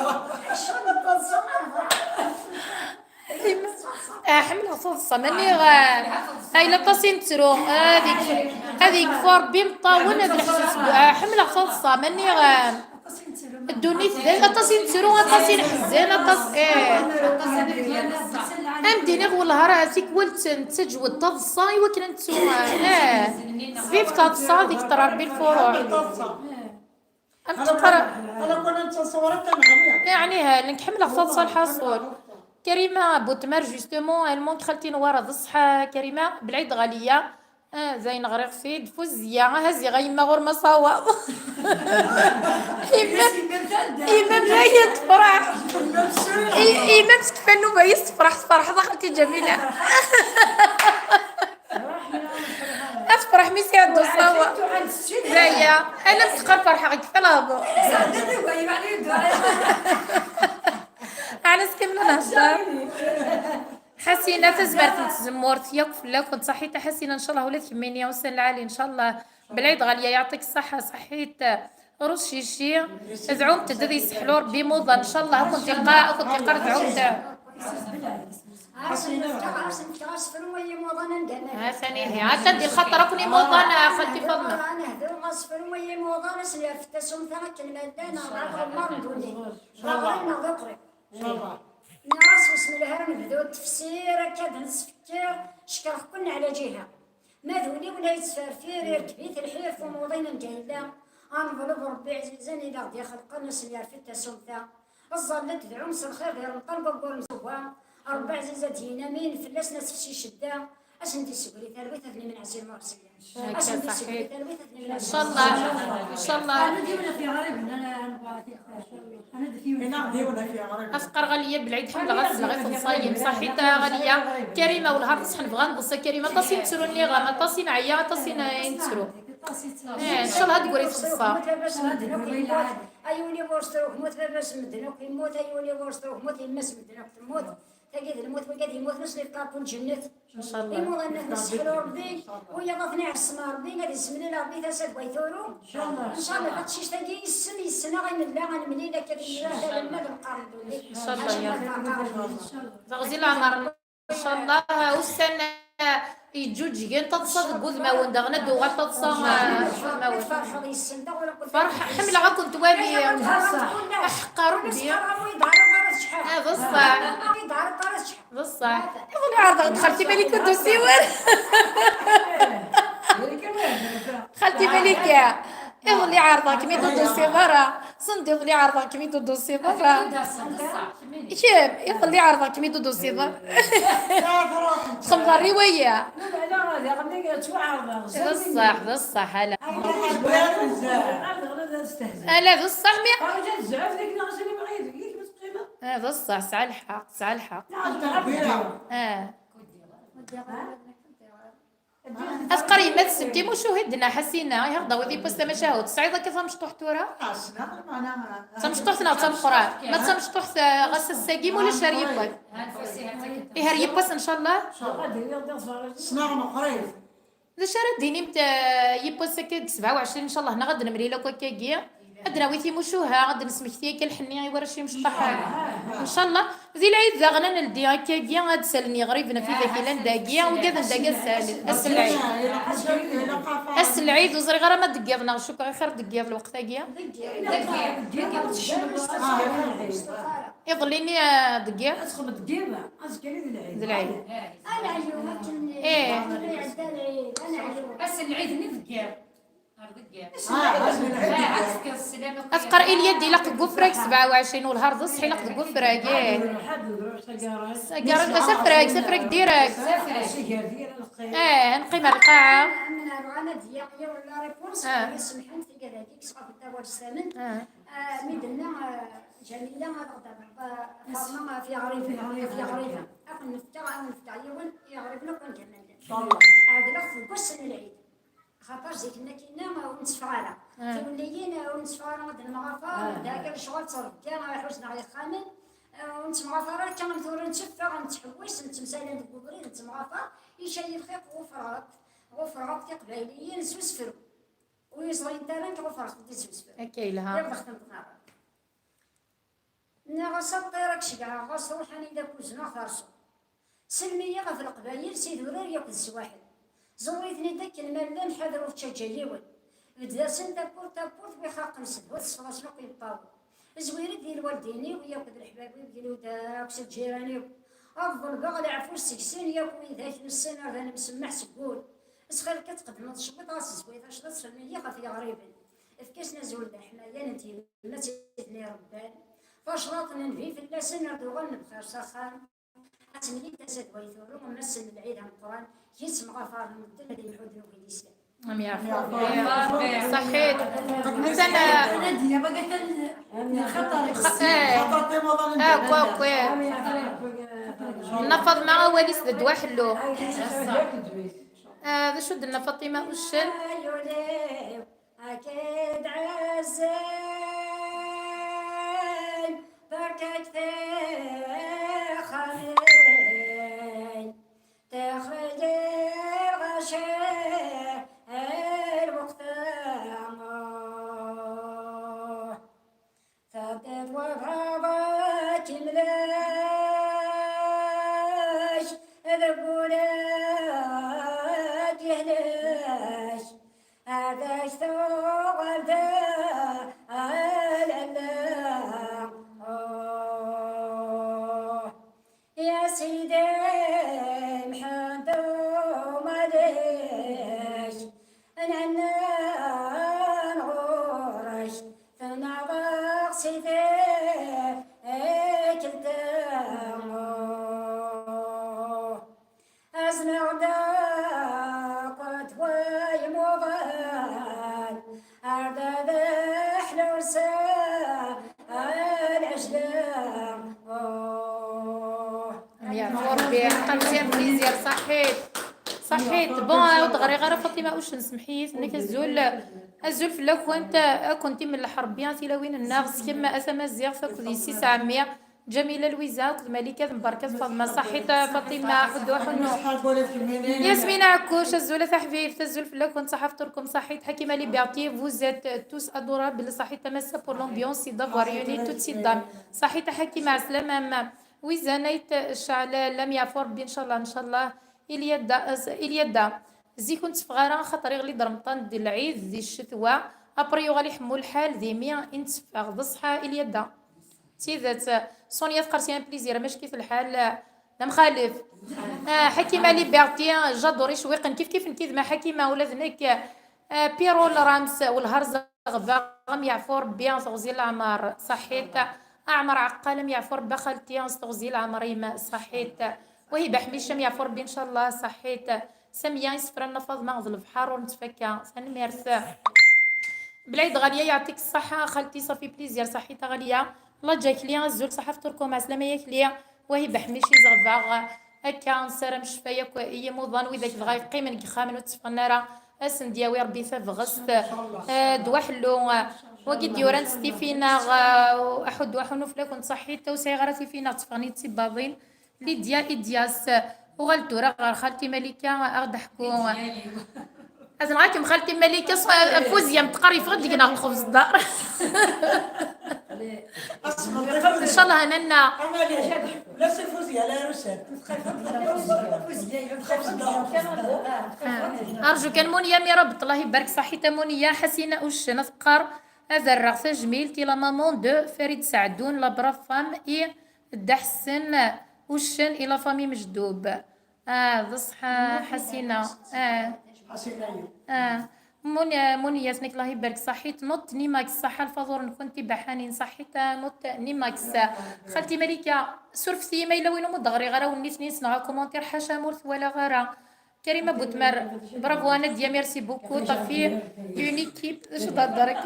Ah, ḥemmleɣ taḍsa, ma nniɣ, ah, ay, aṭas i nettru, ah, ad yek-, ad yekfu Rebbi imeṭṭawen, ad neḥbes, ah, ḥemmleɣ taḍsa, ma nniɣ, ah, ddunit d aṭas i nettru, aṭas i nḥezzen, aṭas, eh. Am d-iniɣ, wellah, ara tikwal tt-, nettaǧwed taḍsa i wakken ad nettu, eh. Vive taḍsa, ad ikter Rebbi lfuruḥ. Am teqqar. Yeɛni, ha, nekk ḥemmleɣ taḍsa lḥaṣul. Karima Butmar, justement, elle manque xalti Newwara, d ṣṣeḥ, Karima, Belɛid Ɣaliya. Ah, dayen ɣriɣ-t-id, Fuzziya, aha ziɣ a yemma ɣur-m asawaḍ. Yemma, yemma Maya tefreḥ. I-, yemma msekfa nnuba-is tefreḥ, tefreḥ, d xalti Ǧamila. Ad tefreḥ mi s-iɛedda usawaḍ. Daya, ala m-teqqar ferḥeɣ deg talehḍur. Ɛni s-kemmel nehder. Ḥasina, tazmert n tzemmurt yakk fell-akent. Ṣaḥit a Ḥasina, ncallah ula d kemmini ussan lɛali, ncallah. Belɛid Ɣaliya, yeɛṭik ṣṣeḥḥa, ṣaḥit. Rucici, dɛumt-d ad yesseḥlu Rebbi imuḍan, ncallah. Ad kent-iqa-, ad kent-iqqar dɛumt. Atan ihi, atan di lxaṭer akk n imuḍan, a xalti Faḍma. Ad nehdu asefru i yimuḍan, ad sen-yerfed tasumta akken ma llan, rebɛa tɣemmar n ddunit. D aɣrib neɣ d uqrib. Nniɣ-as, bismillah ara nebdu ttefsir, akka d nesfekkir, cekkreɣ-ken ɛla ǧiha. Ma d win-iw la yettferfir, irkeb-it lḥif, umuḍin anda yella. Ad neḍleb Rebbi ɛzizen i d aɣ-d-ixelqen, ad sen-yerfed tasumta. Ẓẓallet dɛum s lxir di Remḍan n waggur n Tuba. Rebbi ɛziz ad d-yini amin, fell-asen ad tefsi ccedda. Ad sen-d-issegri talwit ad nemneɛ si lmeɛṣiyya. Akka, ad sen-d-issegri talwit ad nemneɛ si lmeɛṣiyya. Ncallah, ncallah. Ad qqar Ɣaliya belɛid ḥemmleɣ ad sleɣ i teḍsa-yim. Ṣaḥit a Ɣaliya. Karima, wellah ar teṣḥen bɣa neḍsa. Karima, aṭas i nettru nniɣ-am, aṭas i neɛya, aṭas i n-, i nettru. Eh, ncallah ad d-tegri teḍsa. Ay win iɣur s truḥmut, baba-s n medden akk yemmut, ay win iɣur s truḥmut, yemma-s n medden akk temmut. Tagi d lmut, wigad yemmuten s lefqaq n lǧennet. Ncallah. Imuḍan ad nesseḥlu Rebbi, wiyaḍ ad ten-iɛessem Rebbi, ad yessemlil Rebbi tasa d way turu. Ncallah. Ncallah, taqcict-agi yessem, yessen-aɣ i nella, ad nemlil akka di llah, d alamma d lqern n ddunit. Ncallah, ya Rebbi. Ncallah. Teɣzi leɛmer. Ncallah, ussan, eh, yeǧǧuǧgen, taḍsa deg wudmawen, daɣen ad d-tuɣal taḍsa, eh, deg wudmawen. Ferḥ, ḥemmleɣ ad kent-waliɣ. Aḥeqqa Rebbi. Ah, d ṣṣeḥ. D ṣṣeḥ. Iḍelli ɛerḍeɣ-d xalti Malika ur d-tusi wara. Xalti Malika, iḍelli ɛerḍeɣ-kem-id ur d-tusiḍ ara. Send iḍelli ɛerḍeɣ-kem-id ur d-tusiḍ ara. Kemm, iḍelli ɛerḍeɣ-kem-id ur d-tusiḍ ara. Txedmeḍ rriwaya. D ṣṣeḥ, d ṣṣeḥ, ala. Ala, d ṣṣeḥ, mi Ah, d ṣṣeḥ, tesɛa lḥeqq, tesɛa lḥeqq. Ah. Ad tqar yemma-tsen timucuha i d-tenna Ḥasina, ihi ɣ-d-awiḍ yiwwas tamacahut. Tesɛiḍ akka tamecṭuḥt tura? D tamecṭuḥt neɣ d tameqqrant? Ma d tamecṭuḥt, ah, ɣas ass-agi ma ulac ar yiwwas. Ihi ar yiwwas, ncallah. Ssneɣ meqqrit. D acu ara d-tinimt, eh, yiwwas akka deg sebɛa u ɛecrin, ncallah, neɣ ad d-nemlil akk akkagi? Ad d-nawi timucuha, ad d-nesmekti akka lḥenni i warrac imecṭaḥ. Ncallah. Di lɛid daɣen ad neldi akkagi, ad d-salen yiɣriben ɣef widak yellan dagi, wigad n dagi ad salen. Ass n lɛid. Ass n lɛid, ur ẓriɣ ara ma deg yiḍ neɣ cukkeɣ axir deg yiḍ lweqt-agi. Iḍelli-nni, eh, deg yiḍ. Ad txedmeḍ deg yiḍ, azekka-nni d lɛid. D lɛid. Ad neɛyu akken, eh, akken iɛedda lɛid, ad neɛyu. Ass n lɛid-nni deg yiḍ. Ɣer deg yiḍ. Ah, ass n lɛid. Ah, ad tefkeḍ sslam akk. Ad tqar Ilyad ilaq deg ufrag sebɛa u ɛecrin, welhar d ṣṣeḥ ilaq deg ufrag, eh. Lḥedd, lḥedd, tagara. Tagara, s afrag, s afrag direct. S afrag. Eh, neqqim ar lqaɛa. Amnaru, ana d-yaɣ yiwen la réponse, ah, ma semḥemt, tigad-agi, kkes ɣef tawal s tamen. Ah. Ah, mi d-tenna, ah, Ǧamila, ad aɣ-d-terreḍ, ah, Faḍma, ɣef yiɣriben, ɣef yiɣriben. Ad wen-nefk, ad wen-nefk yiwen iɣriben akk anda ma llan. Ɛedleɣ-t deg wass n lɛid. Axaṭer zik-nni akkinna, ah, ur netteffeɣ ara. Ah. Tiwelliyin, ah, ur netteffeɣ ara ad nemɣafar, ah, d akka lecɣal ttrebga, ah, ḥuzneɣ yexxamen. Ah, ur nettemɣafar ara akka am tura, netteffeɣ, nettḥewwis, nettemsaylan deg ubrid, nettemɣafar. Icay lxiq, ɣufreɣ akk, ɣufreɣ akk tiqbayliyin s usefru. Ur yi-ẓrint ara nekk ɣufreɣ-tent-id s usefru. Akka yelha. Iḍ xtemṭ-aɣ. Nniɣ-as a ṭṭir ad k-ceggɛeɣ, ɣas ruḥ anida k-uzneɣ terṣuḍ. Sellem-iyi ɣef leqbayel s idurar yakk d swaḥel. Ẓur-iten-id akken ma llan, ḥader ur ttaǧǧa yiwen. Bedd-asen tawwurt tawwurt, wi xaqen sedhu tesfeḍ-asen akk imeṭṭawen. Zwir-d di lwaldin-iw yakk d leḥbab-iw, glu-d akk s lǧiran-iw. Ad ḍelbeɣ leɛfu seg-sen yakk widak nessen ar d anemsemmeḥ seg wul. Ttxil-k ad tqeddmeḍ cwiṭ ɣas zway tacḍaḍt, sellem-iyi ɣef yiɣriben. Efk-asen azul d aḥmayan n tyemmat i ten-irebban. Tacḍaḍt n nnbi fell-asen, ad d-uɣalen bxir s axxam. Ad temlil tasa d way turu, am ass n lɛid ameqqran, yettemɣafaren medden ad imḥudden akk d islam. Am yeɛfu Rebbi. Ṣaḥit. Atan, eh, akk, akk, eh. Nna Faḍma awal-is d ddwa ḥellu. Ah, d acu d-tenna Faṭima uccen? Ay ul-iw, ad k-id-ɛezzen, berka-k tixxamin. Mia Forbin, un plaisir, صحيت. صحيت. Bon, ur d-ɣriɣ ara Fatima Ucen, semḥit, nekk azul. Azul fell-akent, ad kent-imelleḥ Rebbi tilawin-nneɣ, s kemm a tamaziɣt akked yessi-s ɛemmi. Ǧamila Lwiza akked Malika d Mbarka d Faḍma, ṣaḥit a Faṭima, ḥuddu aḥunnu. Yasmina Ɛekkuc, azul a taḥbibt, azul fell-akent, ṣaḥa fṭurkum, ṣaḥit Ḥakima Liberté, vous êtes tous adorables, ṣaḥit a Massa pour l'ambiance et d'avoir réuni toutes ces dames, ṣaḥit a Ḥakima, ɛeslama-m. Wizan ayt Ceɛlal, am yeɛfu Rebbi, ncallah, ncallah. Ilyada, Ilyada. Zik ur netteffeɣ ara, axaṭer iɣli-d Remḍan d lɛid di ccetwa, après yuɣal iḥemmu lḥal d imi i netteffeɣ. D ṣṣeḥ a Ilyada. D tidet. Sonia teqqar-as un plaisir, amack-it lḥal, d amxalef. Ah, Ḥakima Liberté, Jador icewwiqen kif kif nekk yid-m a Ḥakima, ula d nekk. Ah, Pirol Rams, welhar zeɣbaɣ, am yeɛfu Rebbi, teɣzi leɛmer, ṣaḥit. Aɛmer Ɛeqqal, am yeɛfu Rebbi a xalti, s teɣzi leɛmer-im, ṣaḥit. Wahiba Ḥmic, am yeɛfu Rebbi, ncallah, ṣaḥit. Samiya Isefra n Faḍma d lebḥer ur nettfakka. Tanemmirt. Belɛid Ɣaliya, yeɛṭik ṣṣaḥa, xalti, ça fait plaisir, ṣaḥit a Ɣaliya. La Ǧakli, azul, ṣaḥa fṭurkum, ɛeslama yakli. Wahiba Ḥmic, izeɣbaɣ. Akka, nessaram ccfa yakk i yimuḍan, widak dɣa yeqqimen deg yixxamen ur tteffɣen ara. Ad sen-d-yawi Rebbi tabɣest. Eh, ddwa ḥellu. Wagi d-yuran s tifi-nneɣ, eh, aḥuddu aḥunnu fell-akent, ṣaḥit, ur sɛiɣ ara tifi-nneɣ, tteffɣen-iyi-d tibbaḍin. Lidya Idyas, uɣal tura ɣer xalti Malika, a ɣ-d-ḥku. Ad nɣakem xalti Malika, s-, Fuzya Mteqqar yeffeɣ-d deg-neɣ lxebz ddar. Ncallah, nanna. Ah, arju kan Munya mi ara beṭṭel, ah, ibarek, ṣaḥit a Munya. Ḥasina Uccen a teqqar: ad rreɣ tajmilt i la maman de Farid Saɛdun, la brave femme, i Dda Ḥsen Uccen, i la famille Mejdoub. Ah, d ṣṣeḥ, Ḥasina. Ah. Ah. Mun-, Muniyat, nekk Allah ibarek, ṣaḥit. Not Nimax, ṣaḥa lfaḍur-nkent tibaḥanin, ṣaḥit, ah, not Nimax. Xalti Malika, surfet-iyi ma yella win umi d-ɣriɣ ara, win nitni ssneɣ akumantir, ḥaca ma ur t-walaɣ ara. Karima Butmer, bravo a Nadia, merci beaucoup. Tafi une équipe, je t'adore,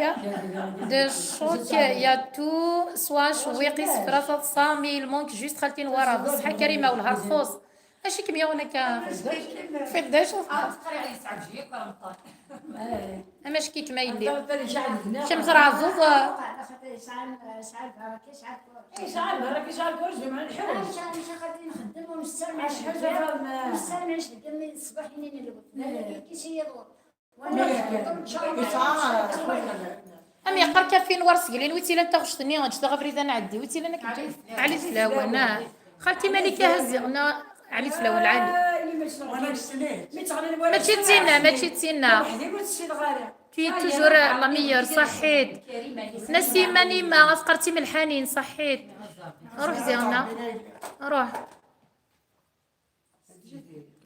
de choc, il y a tout, soit Chouiqi, Sefra, Taḍsa, mais il manque juste xalti Nwara. D ṣṣeḥ a Karima, welhar txuṣ. Acu i kem-yuɣen akka? Fi d acu? Ama acu-k-ik ma yelli? Kemm tṛeɛdeḍ? Yesɛa lbaraka, yesɛa lkurj. Yesɛa lbaraka, yesɛa lkurj, jemɛen lḥiwayeǧ. Acḥal, acḥal xaṭi nxeddem ur nessarem. Acḥal xaṭi nxeddem ur nessarem, acu deg ṣṣbeḥ-nni n lweqt. Balak ikis-iyi ḍur. Am yeqqar Kafi Nwar Seglin, wi tt-ilan taɣect-nni, ǧǧet-aɣ abrid ad nɛeddi, wi tt-ilan akken? Ɛli Tlawen, ah. Xalti Malika Hazi, neɣ Ɛli Tlawen, Ɛli. Mačči d tinna, mačči d tinna. Tu es toujours la meilleure, ṣaḥit. Nasima Nima, afqar timelḥanin, ṣaḥit. Ruḥ ziɣna, ruḥ.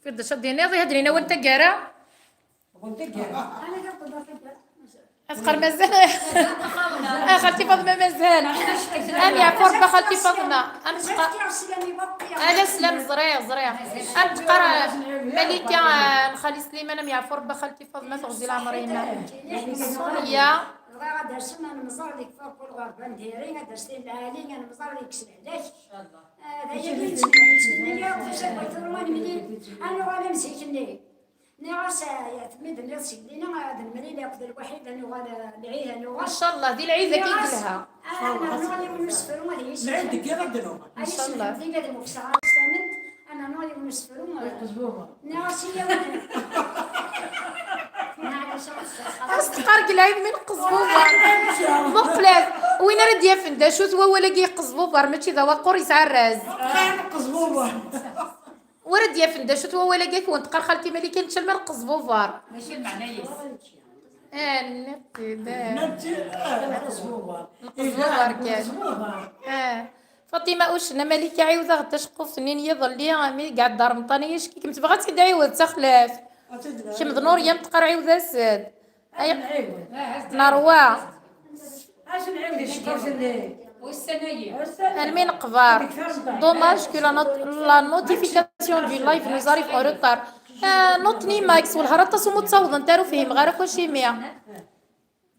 Fiḍ d acu ad d-tiniḍ, ihedrin-awen taggara? Afqar mazal. Ah, xalti Faḍma mazal. Am yeɛfu Rebbi a xalti Faḍma. Am teqqar. Ala slam, ẓriɣ, ẓriɣ. Am teqqar Malika, ah, n xali Sliman, am yeɛfu Rebbi a xalti Faḍma, teɣzi leɛmer-im. Sonia. Bɣiɣ ad d-asem ad nemẓer deg Fakul ɣer Bandiri, ad d-as tin lɛali, ad nemẓer deg Slehlak. Ah, d aya i yettmenni, yettmenni akk tasabbalt ur ma nemlil, ad nuɣal am zik-nni. Nniɣ-as, ah, mi d-tenniḍ seg dinna, ad nemlil akked lwaḥid, ad nuɣal, ah, lɛid, ad nuɣal. Ncallah, di lɛid-agi i yelha. Ah, ad nernu yiwen n usefru, ad yis-, lɛid deg yiḍ ad d-nuɣal. Ncallah. Ad yis-, ad d-nuɣal s tament, ad nernu yiwen n usefru, ah. Nniɣ-as i yawen. As-teqqar deg lɛid mi neqqeẓ bubar. Muqlet, win ara d-yafen d acu-t wawal-agi yeqqeẓ bubar, mačči d awaqur yesɛa rraz. Neqqeẓ bubar. Wara d-yafen d acu-t wawal-agi, ad wen-teqqar xalti Malika, nečča alma neqqeẓ bubar. Mačči lmeɛna-is. Ah, nniɣ-t-id, ah. Nečča, ah, neqqeẓ bubar. Neqqeẓ bubar kan. Neqqeẓ bubar. Ah. Faṭima Uccen, a Malika, ɛiwed-aɣ-d taceqquft-nni n yiḍelli, mi iɛedda Remḍan, acu-k-ik, tebɣa ad tt-id-ɛiwed d taxlaft. Kemm d Nuryam teqqar ɛiwed-as-d. Ay, nerwa. Almi neqber. Dommage que la not-, la notification du live nous arrive en retard. Ah, not Nimax, welhar aṭas umi ur ttawḍent ara, ur fhimeɣ ara akk acimi.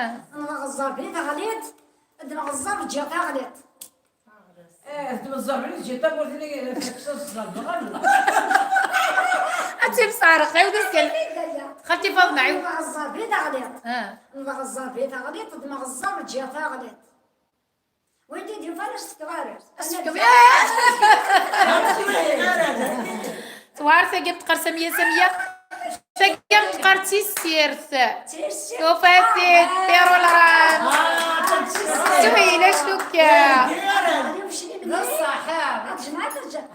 Ah. Nɣeẓẓer bni taɣliḍt, d nɣeẓẓer ǧǧiɣ taɣliḍt. Eh, d nɣeẓẓer bni ǧǧiɣ taɣliḍt, ad tt-id-sɛerqeɣ, d asgal. Xalti Faḍma, ɛiw. Nɣeẓẓer bni taɣliḍt. Ah. Nɣeẓẓer bni taɣliḍt, d nɣeẓẓer ǧǧiɣ taɣliḍt. Win d-yufan ad s-tefkeḍ arraz. Ad s-tefkeḍ. Tewɛer tagi am teqqar Samya, Samya. Tagi am teqqar tissirt. Tissirt. Tufa-t-id, Pirulan. Suhila, acu-k? D ṣṣeḥ. Ad tjemɛeḍ, ad tj-,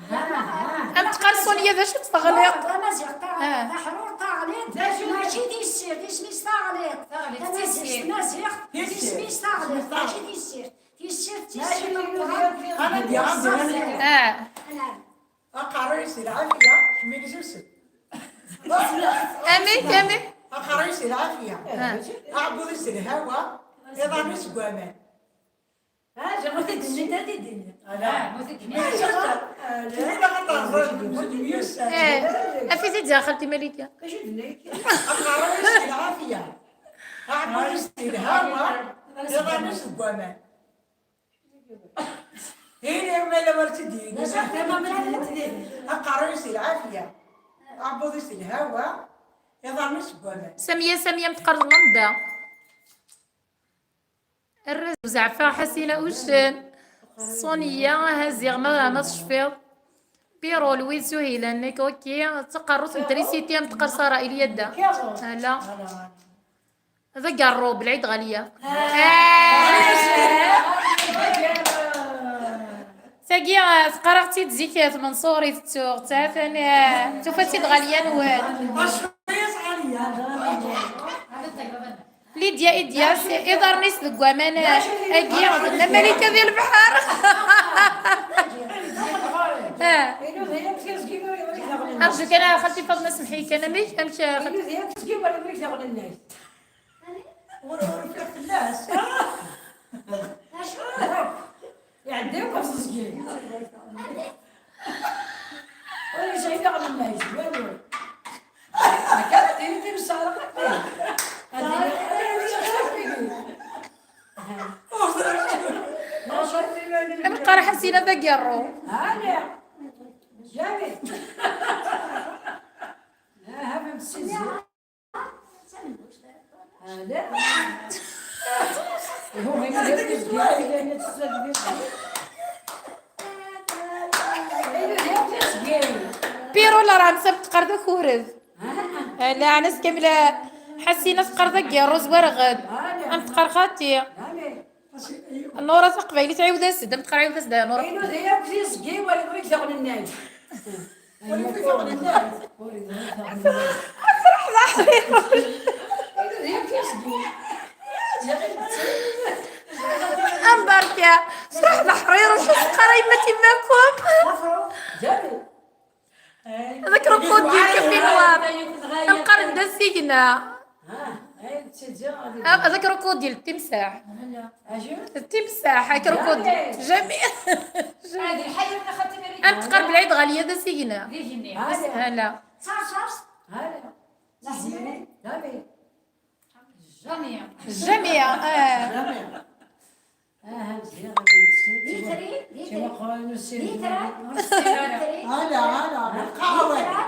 am teqqar Sonia, d acu teɣliḍ? Tamaziɣt, ta-, ah, taḥrurt, taɣliḍt, mačči tissirt, isem-is taɣliḍt. Taɣliḍt, tamaziɣt, tissirt. Tamaziɣt, isem-is taɣliḍt, mačči tissirt. Tissirt, tissirt. Ah. Aqerruy-is d lɛafya, kemmini susem. Amek, amek? Aqerruy-is d lɛafya. Ah. Aɛebbuḍ-is d lhawa, iḍarren-is deg waman. Ah, ma t-id-tenniḍ, ad t-id-tenniḍ. Ala. Ah, ma t-id-tenniḍ. Kemmini susem. Eh, af-it-id a xalti Malika. Acu d-tenniḍ? Aqerruy-is d lɛafya. Aɛebbuḍ-is d lhawa, iḍarren-is deg waman. Ini ma la ur tt-id-yini. Aqerruy-is d lɛafya, aɛebbuḍ-is d lhawa, iḍarren-is deg waman. Samya, Samya, am teqqar Landa. Arraz uzeɛfa, Ḥasina Uccen. Sonia, aha ziɣ ma, ma tecfiḍ. Piro, Lwiz, Suhila, nekk, ok. D taqerrut n trisiti, am teqqar Sara Ilyada. Ala. D agerrub, Lɛid Ɣaliya. Ah. Tagi, ah, teqqar-aɣ-tt-id zik, ah, tmenṣuri tettuɣ-tt, ha-t-an, ah, tufa-tt-id Ɣaliya n wal. Lidya, Idya, s-, iḍarren-is deg waman, ah, agi, d Malika di lebḥer. Ah. Arju kan, ah, xalti Faḍma, semḥ-iyi kan, amek, amek, ah, xalti? Ur, ur ufiɣ fell-as. Iɛedda akk ɣef teẓgi. Ur yesɛi daɣen lmajed, walu. Akka ara d-yini timsaraqat. Ad yini, ad yini. Am teqqar Ḥasina d agerru. Ala. Jamais. Ah, ha-m-, Piro la Ramsa am teqqar d akured. Ala, Anas Kamila. Ḥasina teqqar dagi rruz warɣed. Am teqqar xati. Nura taqbaylit ɛiwed-as-d, am teqqar ɛiwed-as-d a Nura. Inu d yakk tiẓgi wala d wid daɣen nnan. Wala d wid daɣen nnan. Afraḥ d aḥrir. Inu d yakk tiẓgi. Am barka. Afraḥ d aḥrir, acu teqqar a yemma timmakum? Jamais. Ad ak-rukudil kapinwar. Nqaren d asigna. Ad ak-rukudil d timsaḥ. D timsaḥ, ak-rukudil. Jamais. Am teqqar belɛid ɣaliya d asigna. Ala. Jamais. Jamais. Aha, mezyaɣ ad nessir. Litri, litri. Tima qraynu sir. Litri. Ala, ala, lqaɛa wagi.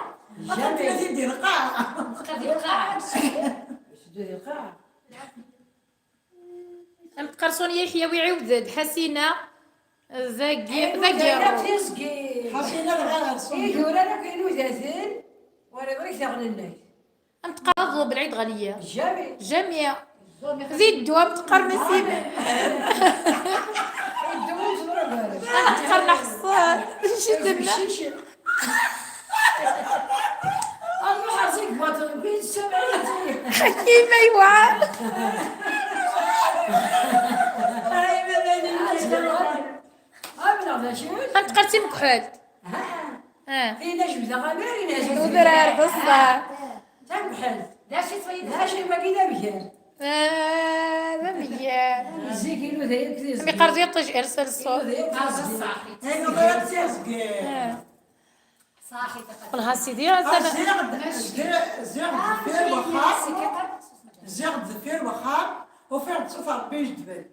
Jamais. Ad yeddi lqaɛa. Tqadi lqaɛa. Teddu di lqaɛa. Am tqerṣun Yeḥya wi ɛiwed-d Ḥasina dagi, dagi. Ḥasina dɣa rṣun. Idurar akk inudaten, wala ɣrik daɣen nnak. Am teqqar aḍu belɛid ɣaliya. Jamais. Jamais. Di ddwa am teqqar masin. Am teqqar neḥṣar. Acu tenna? Ḥakim aywa. Am teqqar timekḥelt. Ah. Tin ajebdeɣ amir, tin ajebdeɣ. Udrar d ṣṣeḥ. Tamḥelt. D acu i d acu wagi d amger? Ah, d amger. Zik inuda yakk tiẓgi. Mi qqar d iṭij, irsel ṣṣut. Inuda yakk tiẓgi. Inuda yakk tiẓgi. Ah. Ṣaḥi. Wellah a sidi, ah, ziɣ d-, ziɣ, ziɣ deffir wexxam. Ziɣ deffir wexxam, ufiɣ-d ṣṣut Rebbi ijeddben.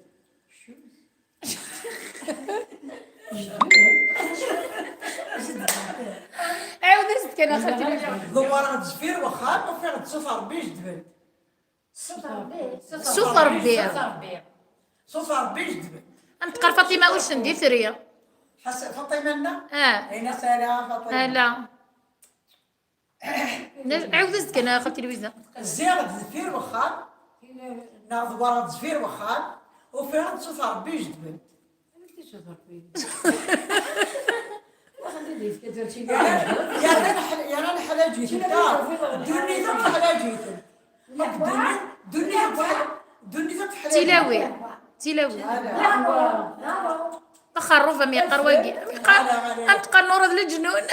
Ɛiwed-as-d kan a xalti. Dewwareɣ-d deffir wexxam, ufiɣ-d ṣṣut Rebbi ijeddben. Ṣṣut Rebbi. Ṣṣut Rebbi. Ṣṣut Rebbi ijeddben. Am teqqar Faṭima uccen d itri. Ḥas-, Faṭima nna? Ah. Ayna sala Faṭima. Ala. Ɛiwed-as-d kan a xalti Lwiza. Ziɣ-d deffir wexxam, neɣ dewwareɣ-d deffir wexxam, ufiɣ-d ṣṣut Rebbi ijeddben. Amek i ṣṣut Rebbi? Yerna neḥ-, yerna neḥlaǧ-iten. Ddunit akk teḥlaǧ-iten. Akk ddunit, ddunit akk teḥla-, ddunit akk teḥlaǧ-iten. Tilawin. Tilawin. Axerrub am yeqqar wagi. Am yeqqar, am teqqar Nura d leǧnun.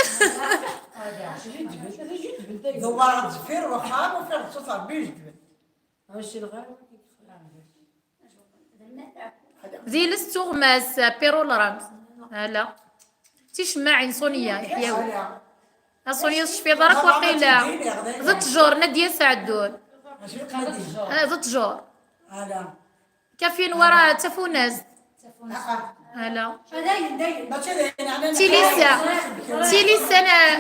Dewwareɣ-d deffir wexxam, ufiɣ-d ṣṣut Rebbi ijeddben. D iles d tuɣmas, Pirol Rams. Ala. D ticemmaɛin Sonia, Iḥyawi. A Sonia, ur tecfiḍ ara akk waqila. D ttjur, Nadia Saɛdun. Ah, d ttjur. Kafin wara d tafunast. Ala. Tilisa. Tilisa, na-,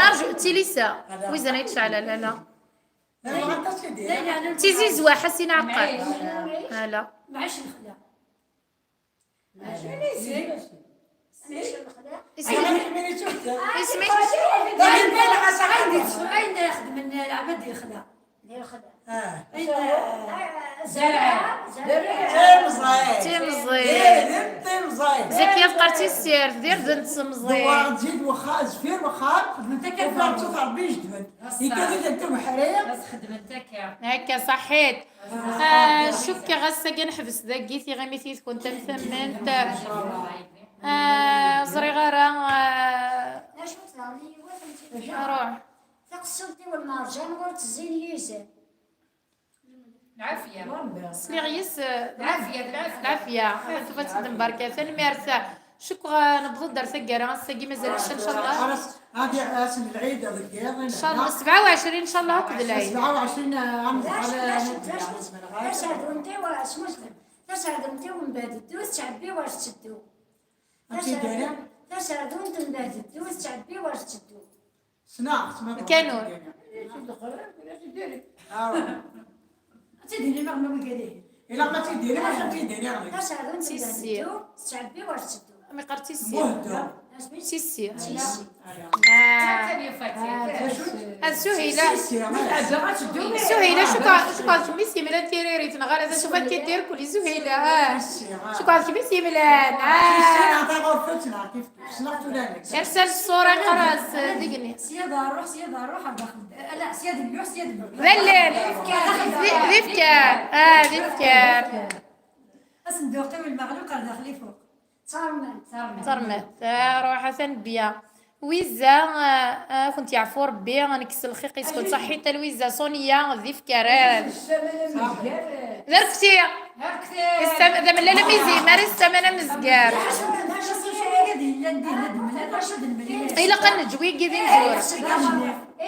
arju, tilisa. Wizan ay tecɛel, ala. Tizi Zwa, Ḥasin Aɛqal. Ala. Isem-ik? Isem-ik? Ayen xedmen lɛebd di lexla. Di lexla. Ah. Ayen, ah, zerɛ. Timẓin. Timẓin. Timẓin. Zakiya teqqar tissirt, d irden n tsemẓin. Dewwareɣ-d zik wexxam, zfir wexxam, xedment akka, ufiɣ-d ṣṣut Rebbi ijeddben. Ikkat-iten ubeḥri. Xedment akka. Akka, ṣaḥit. Ah, cukkeɣ ass-agi neḥbes dagi, tiɣimit yid-kent am tament. Ah, ẓriɣ ara, ah, ruḥ. Taqessult-iw n Merjan ur tezzin yizan. Lɛafya. Sliɣ yes, eh, lɛafya, lɛafya. Lɛafya. Tufa-tt-id mbarka. Tanemmirt. Cukkeɣ, eh, newweḍ-d ar taggara ass-agi, mazal ass, incallah. Ass, ass n lɛid deg yiḍ, incallah. Sebɛa u ɛecrin, incallah, akked lɛid. Sebɛa u ɛecrin, eh, am d acu, d acu, d acu, taserdunt-iw, eh, s Muslim. Taserdunt-iw n Badeddu tettɛebbi war tetteddu. Taserdunt n Badeddu tettɛebbi war tetteddu. Sneɣ-tt, ma lkanun. Ad tt-id-iniɣ ma wigad-ihin. Ilaq ma tt-id-iniɣ, maca ad tt-id-iniɣ. Taserdunt n Badeddu tettɛebbi war tetteddu. Am iqqar tissi. Buheddu. Sissi. Ah. Ah, Suhila. Suhila, cukkeɣ, cukkeɣ d kemm i s-yemlan tiririt, neɣ ala d acu, ad k-id-irkul i Suhila. Ah. Cukkeɣ d kemm i s-yemlan. Ah. Irsal ṣṣura, iqqar-as deg-nni. Sya d ṛṛuḥ, sya d ṛṛuḥ, ar daxel. Ala, sya d lluḥ, sya d lluḥ. D allal. D, d ifker. Ah, d ifker. Asenduq-iw lmeɣluq ar daxel ifuq. Ṭarmet. Ṭarmet. Ah, ruḥ atan bya. Wiza, ah, ah, ad kent-yeɛfu Rebbi, ad nekkes lxiq yes-kent. Ṣaḥit a Lwiza, Sonia, d ifker. D arkti. D amellal am izimer, issaman amezgar. Ilaq ad neǧǧ wigi d imezwura. D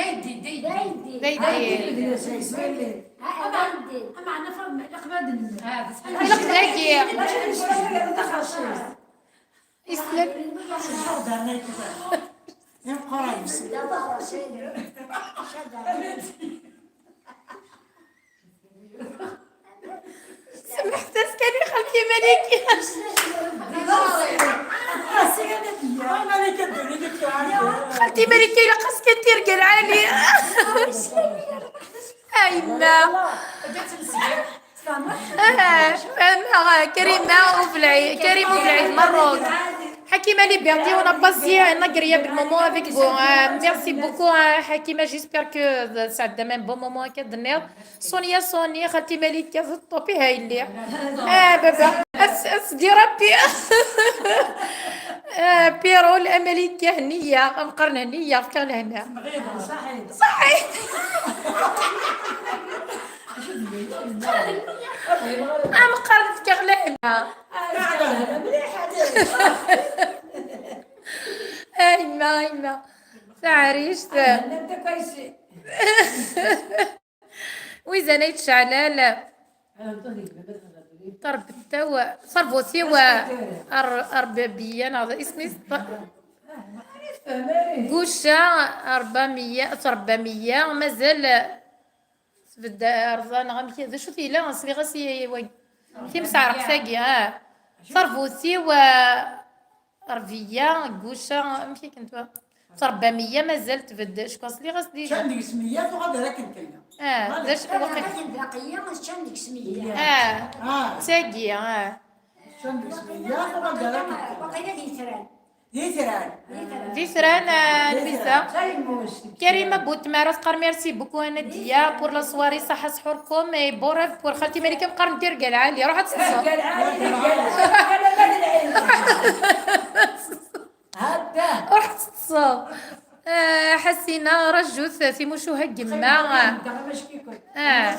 aydi. D aydi. D aydi. Ameɛna Faḍma, ilaq ma d-nemmel. Ilaq dagi. Islam. Semḥet-as kan i xalti Malika. Xalti Malika ilaq-as kan tirga lɛali. A yemma. Ah, fehmeɣ, ah, Karima Ubelɛid, Karim Ubelɛid, Maroc. Hakima Liberté, on a passé un agréable moment avec vous. Euh, merci beaucoup, hein, Hakima. J'espère que ça a été un bon moment. Sonia, Sonia, xalti Malika, d ṭṭupi ha yelli. Ah, baba, as, as di Rabbi. Ah, Pirol, a Malika, henni-yaɣ, ameqqran henni-yaɣ, fkiɣ lehna. Ṣaḥit. Ameqqar fkiɣ lehna. A yemma, a yemma. Taɛrict. Wizan ay tceɛlal. Tarbet-iw, tarbut-iw, ar-, arbabiyya, neɣ d isem-is? Guca, arbamiyya, tarbamiyya, mazal tbedd arẓa, neɣ amek, d acu t-yella? Sliɣ-as i, i wagi. Timseɛreqt-agi, ah. Tarbut-iw, ah, Rebiyya, Guca, amek akken twa? Tarbamiyya, mazal tbedd, cukkeɣ sliɣ-as di. Ččan deg-s meyya, tuɣal d akken tella. Ah, d acu, waqila. Akken baqiyya, ččan deg-s meyya. Ah, ah. Tagi, ah. Ččan deg-s meyya, tuɣal d akken tella. Waqila d itran. D itran. D itran, ah, Lwiza. Karima Boutmara teqqar merci beaucoup à Nadia pour la soirée, صحة سحوركم et bon rêve pour xalti Malika, meqqar n tirga lɛali, ruḥ ad teṭṭseḍ. Tirga lɛali, tirga lɛali. Ruḥ ad teṭṭseḍ. Ah, Ḥasina, rajut timucuha n yemma. Ah.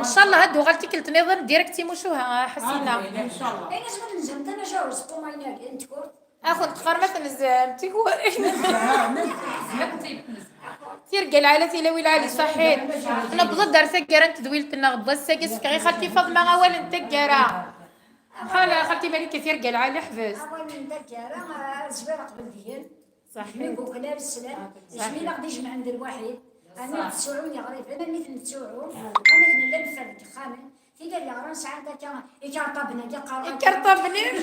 Ncallah ad d-tuɣal tikkelt nniḍen direct timucuha, Ḥasina. Ayen asmi tenzem tamacahut n umayna-agi n tkurt. Ad kent-teqqar ma tenzem tikwal. Tirga lɛali, tilawin lɛali, ṣaḥit. Newweḍ-d ar taggara n tedwilt-nneɣ n wass-agi, sefkeɣ i xalti Faḍma awal n taggara. Xal-, xalti Malika, tirga lɛali, ḥbes. Awal n taggara, ah, zwireɣ qbel deg-n. Saḥit. Jmi Buklal slan, saḥit. Jmi la ɣ-d-ijemɛen d lwaḥid. Amin tettsuɛun iɣriben, amin nettuɛu, amin nella neffer deg yexxamen. Tilla d yeɣran sɛant akka ikarṭabnen, akka qqaren. Ikarṭabnen?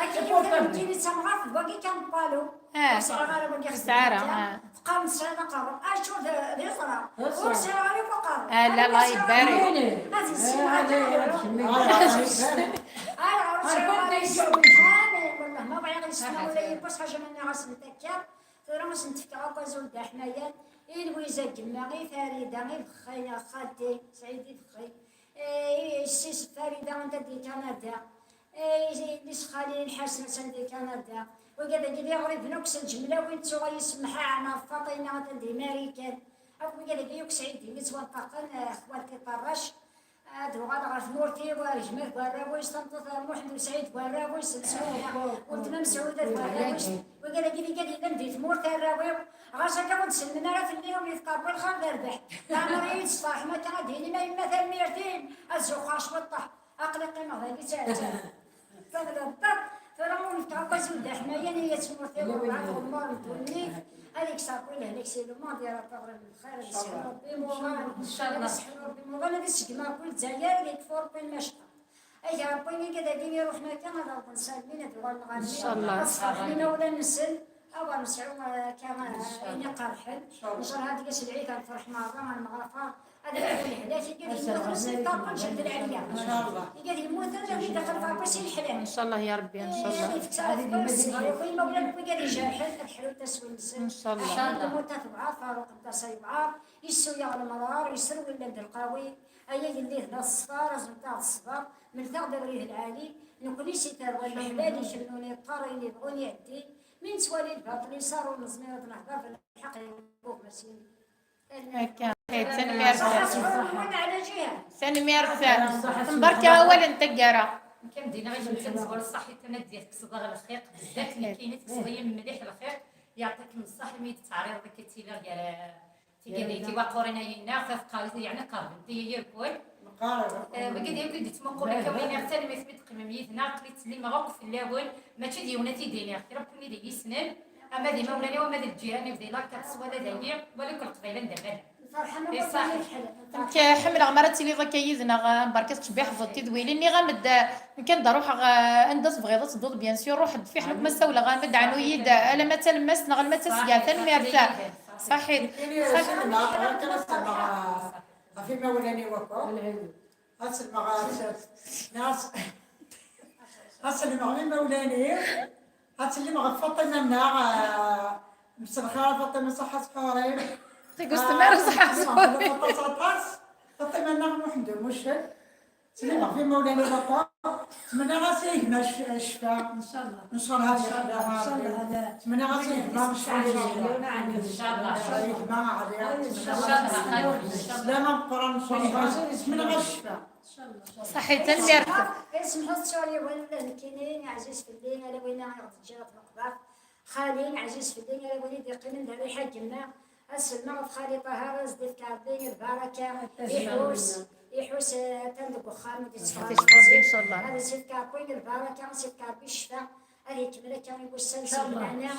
Akka yemdanen nekkini d tamɣart, d wagi kan n Palu. Ah. Ur sɛiɣ ara wagi. Ur sɛiɣ ara, ah. Teqqar-d tesɛiḍ aqerru. Acu d, d iẓra. Ur sɛiɣ ara akk aqerru. Ah, la, la, ibarek. Ad issineɣ ad iɣru. Ayɣer ur sɛiɣ ara isem? Amin, wallah, ma bɣiɣ isem, wala yiwwas, ḥaǧa ma nniɣ-asent akka. Tura ad sent-fkeɣ akk azul d aḥmayan i Lwiza, gma, i Farida, i Bexxi, xalti Sɛid i Bexxi, eh, i yessi-s Farida, anda di Kanada, eh, i yelli-s xali Lḥasen, atan di Kanada. Wigad-agi d iɣriben akk s lǧemla, win ttuɣ yessemḥaɛen ɣef Faṭina, atan di Marikan. Akk wigad-agi akk sɛidin yettwanṭaqen, eh, xwati Ṭarrac. Ad uɣaleɣ ɣer tmurt-iw, ar gma d warraw-is, tameṭṭut n Muḥend u Sɛid d warraw-is, Mesɛuda, weltma Mesɛuda d warraw-is. Wigad-agi d igad yellan di tmurt, arraw-iw. Ɣas akka ur d-sellmen ara fell-i, mi tqerreb lxir d rrbeḥ. Leɛmer i yi-d-testeṛḥem akka, ad d-tinim: "A yemma, tanemmirt-im, ad zuxxeɣ cwiṭṭeḥ. Aql-i qqimeɣ dagi, ttaɛettaɛ." Ṭṭiḍ la ṭṭiḍ, tura ur nefk akk azul d aḥmayan i yat tmurt-iw, ad ɣemmur n ddunit, ad ikkes Ṛebbi lehlak si lumuṛ, ad yerr Ṛebbi aɣrib n lxir, ad isseḥmu Ṛebbi imuḍan, ad isseḥmu Ṛebbi imuḍan, ad iseggem akk Lezzayer, ad ikfu Ṛebbi lmacqa. Ay Ṛebbi, mi ad d-iruḥen akka, ad aɣ-d-nsalmin, ad uɣalen ɣer Ncallah. Ad ṣefrḥen imawlan-nsen, ad nesɛu, eh, akka, eh, ayen iqerḥen. Ncallah, ad d-yas lɛid, ad nefreḥ merra, ad nɣafar, ad nɛawen lehlak, i gad yemmuten s lṭaqa n jend lɛelya. I gad yemmuten, ad d-ixelf Ṛebbi si leḥlal. Ncallah ya Ṛebbi, ncallah. Ad ifk ṣṣber i imawlan n wigad ijerḥen, ad ḥlun taswin-nsen. Ncallah. Aḥlul lmut ad tewɛer, Faruq n tasa yewɛer, yessuyaɣ lemrar, yesserwel lqawi. Ay agellid, la ṣṣber, aznemt-aɣ ṣṣber, mlet-aɣ-d abrid lɛali, nekni si tarwa n leḥlal, ikennun iṭṭer, ayen yebɣun iɛeddi, mi nettwali lbaṭel iṣar, ur nezmir ad nehder, d lḥeqq i bub masin. Akka, tanemmirt. Ṣaḥḥa sɣur-wen ɛla ǧiha. Tanemmirt. Mbarka awal n taggara. Nekk am d-iniɣ i kemm, tazwara ṣṣaḥit, ad d-tekkseḍ ɣer lxiq, bezzaf nekkini tekkseḍ-iyi mliḥ lxiq, yeɛṭikem ṣṣeḥ imi d-tettɛariḍeḍ akka ttiliɣ gar Tigad ay tiwaqurin ay inna, ta teqqar-it, yeɛni qerben-iyi irkul. Eh, wigi d yakk i d-yettmuqul akka, win iɣ tanemmirt mi d-teqqimem yid-neɣ, aql-i ttsellimeɣ akk fell-awen, mačči d yiwen ad t-id-iniɣ, kra n win i yi-yessnen, ama d imawlan-iw, ama d lǧiran-iw di la quatre wala dagi, wala akk Leqbayel anda ma llan. Amek ḥemmleɣ mi ara tiliḍ akka yid-neɣ, eh, berka tettcebbiḥeḍ tidwilin, nniɣ-am-d, eh, nekk anda ruḥeɣ, eh, anda tebɣiḍ ad tedduḍ, bien sûr, ruḥ-d, fiḥel akk ma ssawleɣ-am-d, ɛnu-yi-d, eh, alamma d talemmast neɣ alamma d tasegɛt, tanemmirt. Ṣaḥit. Ɣef imawlan-iw akk. Ad selmeɣ, ad selmeɣ i imawlan-iw. Ad selmeɣ ɣef Faṭima-nneɣ, ah, mselxir a Faṭima, ṣaḥḥa sḥur-im. Tagust mara ṣaḥḥa sḥur-im. Aṭas, aṭas. Faṭima-nneɣ Muḥend Mucel. Ttsellimeɣ ɣef imawlan-iw akk. Ttmenniɣ-as i gma c-, ccfa. Ncallah. Ncallah ad yerḥem Ṛebbi. Ttmenniɣ-as i gma ccfa, ncallah. Ncallah. I gma Ɛli. Ttmenniɣ-as sslam ameqqran, ncallah. Ttmenniɣ-as ccfa. Ṣaḥit, tanemmirt. Ismeḥ-as tturiwen, ula d nekkini, ɛziz fell-i, ala win i ɣ-d-ǧǧiɣ d meqber. Xali, ɛziz fell-i, ala win i d-iqqimen d rriḥa n yemma. Ad selmeɣ ɣef xali Ṭaher, ad s-d-ifk Ṛebbi lbaraka, iḥus, iḥus, eh, atan deg uxxam, ur d-itteffeɣ ara. Ncallah. Ad s-ifk Ṛebbi lbaraka, ad s-ifk Ṛebbi ccfa, ad ikemmel akka i wussan s lmeɛna,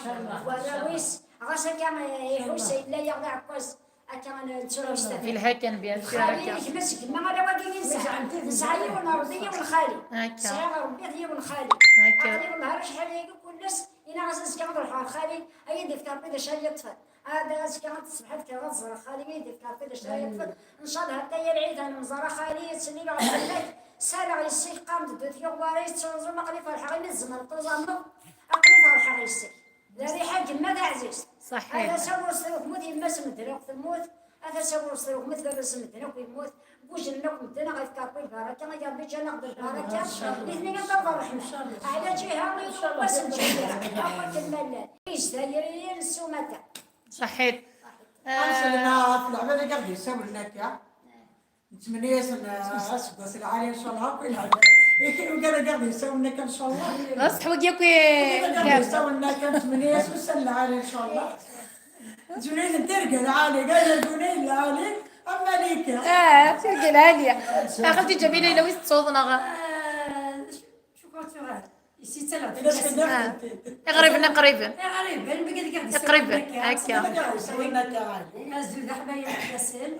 warraw-is, ɣas akka, eh, iḥus, yella yaɣ d aɛekkaz, akka, eh, netturawes. Yelha kan, bien sûr, xali, akka. Gma-s gma, ala wagi i nesɛa. Nesɛa yiwen Ṛebbi, yiwen xali. Akka. Sɛiɣ Ṛebbi d yiwen xali. Akka. Aql-i wellah ar acḥal-agi kulles, iniɣ-as azekka ad ruḥeɣ ɣer xali, ad yi-d-ifk Ṛebbi d acu ara yi-yeṭṭfen. Ad azekka ad tṣebḥeḍ kra ad ẓreɣ xali, ad yi-d-ifk Ṛebbi d acu ara yi-yeṭṭfen. Ncallah hatta yal lɛid ad nemẓer a xali, ad ttsellimeɣ ɣef fell-ak. Ssaleɣ yes-k, qqaren-d ddu tiɣwara, yettruẓum, aql-i ferḥeɣ imi tzemreḍ tuẓameḍ, aql-i ferḥeɣ yes-k. D rriḥa n yemma taɛzizt. Ṣaḥit. Ad asawen s tmut, yemma-s medden akk temmut. Ad asawen s tmut, baba-s medden akk yemmut. Gujlen akk medden, ad ifk Ṛebbi lbaraka, ay Ṛebbi ǧǧan-aɣ-d lbaraka. Nitni ad d-aweḍ ṛṛeḥma. Ɛla ǧiha, i wass n ǧiha, akk akken ma llan. Izdayriyen s umata. Ṣaḥit. Ad nselleɣ ɣef leɛbad i ɣ-d-yessawlen akka. Nettmenni-asen, ah, aseggas lɛali, ncallah, akk i leɛbad. Yak, wigad i ɣ-d-yessawlen akka, ncallah. Ɣas ḥwaǧ akk i-, wigad i ɣ-d-yessawlen akka, nettmenni-asen ussan lɛali, ncallah. Nettmenni-asen tirga lɛali, gar lguna lɛali, am Malika. Ah, tirga lɛali. A xalti Ǧamila, yella wi tettuḍ neɣ? Ah, شكرا. Iɣriben, iɣriben. Iɣriben, mi gad gad iqriben, akka. Azul d aḥbayen fell-asen.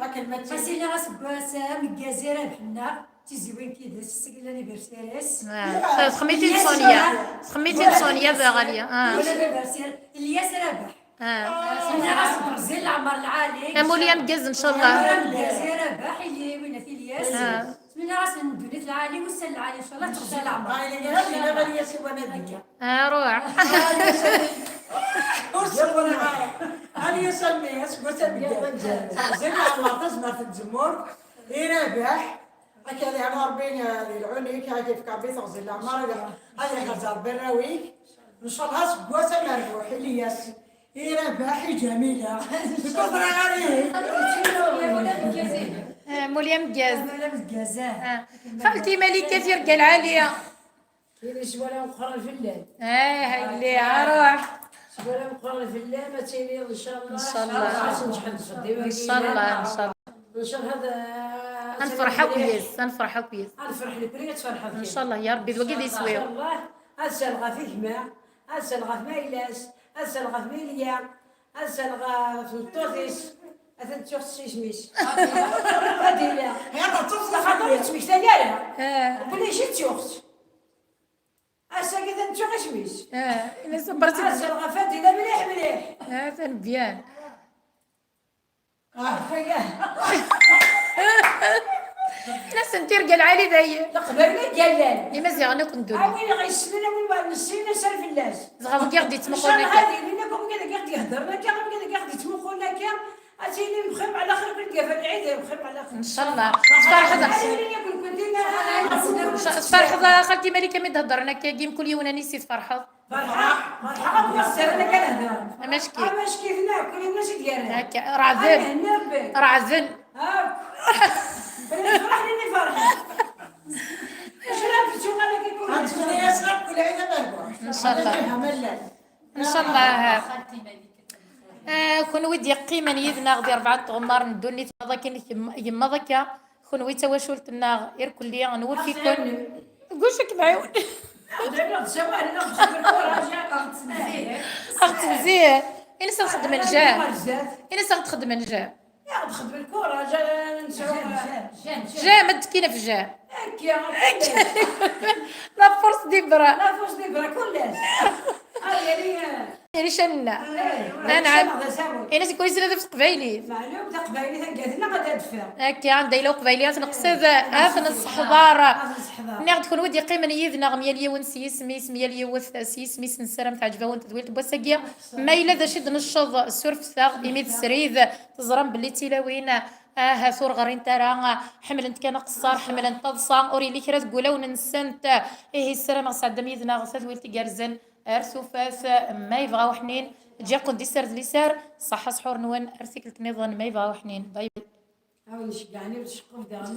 Asili aseggas ameggaz i Rabeḥ-nneɣ, tiziwin tidet, seg l'anniversaire-is. Ah, texmit-id Sonia. Texmit-id Sonia, d aɣali. Ah. L'anniversaire, Ilyas Rabeḥ. Ah. Nniɣ-as Brazil, leɛmer lɛali. Amulli ameggaz, ncallah. Amulli ameggaz i Rabeḥ, ili winat Ilyas. Ah. Nniɣ-as ddunit lɛali, ussan lɛali, ncallah, teɣzi leɛmer. Ah, ili, ili, ili, ili, ili, ili, ili, Ah, ruḥ. Ur sewwreɣ ara. Ɛli Sami, aseggas ameggaz. Teɣzi leɛmer, tazmert n tzemmurt, i Rabeḥ. Akka ad iɛni Ṛebbi di lɛun-ik, ad k-ifk Ṛebbi teɣzi n leɛmer, ad iḥrez Ṛebbi arraw-ik. Ncallah aseggas amerbuḥ, Ilyas, i Rabeḥ, i Ǧamila. Nekk ur ẓriɣ ara ihi. Ah, mulli ameggaz. Mulli ameggaz, ah. Ah. Xalti Malika, tirga lɛali. Tili s wala meqqren fell-am. Eh, a yelli, a ruḥ. S wala meqqren fell-am, ad tiliḍ, ncallah. Ncallah. Ad tneǧḥeḍ deg uxeddim-agi. Ncallah, ncallah. Ncallah ad, ad nefreḥ akk yis, ad nefreḥ akk yis. Ad nefreḥ nekkni, ad tferḥeḍ kan. Ncallah, ya Rebbi, d wagi d iswi. Ncallah. Ad sal ɣef gma, ad sal ɣef mayla-s, ad sal ɣef Milya, ad sal ɣef tmeṭṭut-is. Atan ttuɣ s isem-is. Fadila. Xaṭer ur ttmektay ara. Wala ici ttuɣ-tt. Ass-agi atan ttuɣ isem-is. Azal ɣef Fadila mliḥ mliḥ. Atan byan. Anasen tirga lɛali dayi. Leqbayel i yellan. Imaziɣen akk n ddunit. A win ɣ-yessnen, a win ur nessin, asal fell-as. Dɣa wigi ɣ-d-yettmuqulen akka. Ncallah ad ilin akk wigi dagi ɣ-d-iheddren akka, wigi dagi ɣ-d-yettmuqulen akka. Ad tilim bxir ɛla xir, win d-yafan lɛid bxir ɛla xir. Ncallah. Tferḥeḍ. Ad ilin akk nekkenti. Tferḥeḍ a xalti Malika mi d-heddren akka-agi, mkul yiwen anis i tferḥeḍ. Ferḥeɣ, ferḥeɣ akk ma sserna kan hder. Amackit. Amackit-nni, kul yiwen acu d-yerra. Akka, reɛden. Ad ihenni Rebbi. Reɛden. Akk. Bla yefreḥ, lin iferḥen. Acu ara tettuɣal akka kul. Ad tefri-yas akk kul ɛid amerbuḥ. Ncallah. Ad iha ma llan. Ncallah. Ah, kunwi d-yeqqimen yid-neɣ di rebɛa n tɣemmar n ddunit, maḍ akken yem-, yemmaḍ akka, kunwi d tawacult-nneɣ irkelli, nwulf-iken. Guc ad kem-ɛiwen. Aɣ-ttebzih. Ini-as ad xedmen jam. Ini-as ad xedmen jam. Jam, ad tekkin ɣef jam. La force des bras. La force des bras, kullec. Yari canna. Anɛam. Ini-as kul isla d teqbaylit. Meɛlum, taqbaylit, anga tella ad tadfer. Akka, anda yella uqbayli, ad t-neqsed, ad t-nesseḥḍar. Nniɣ-d kunwi d-yeqqimen yid-neɣ, myal yiwen s yisem-is, myal yiwet s yisem-is, nessaram teɛǧeb-awen tedwilt n wass-agi. Ma yella d acu i d-necceḍ, surfet-aɣ, imi d srid, teẓram belli d tilawin, ahat ur ɣrint ara, ḥemmlent kan aqeṣṣar, ḥemmlent taḍsa, ur yelli kra deg wulawen-nsent. Ihi, ssarameɣ tesɛeddam yid-neɣ tadwilt igerrzen. Ar tufat, ma yebɣa uḥnin, ǧǧiɣ-ken di sser d liser, ṣaḥḥa sḥur-nwen, ar tikkelt nniḍen, ma yebɣa uḥnin. Bye bye. Awen iceggɛen ur tceqquf daɣen.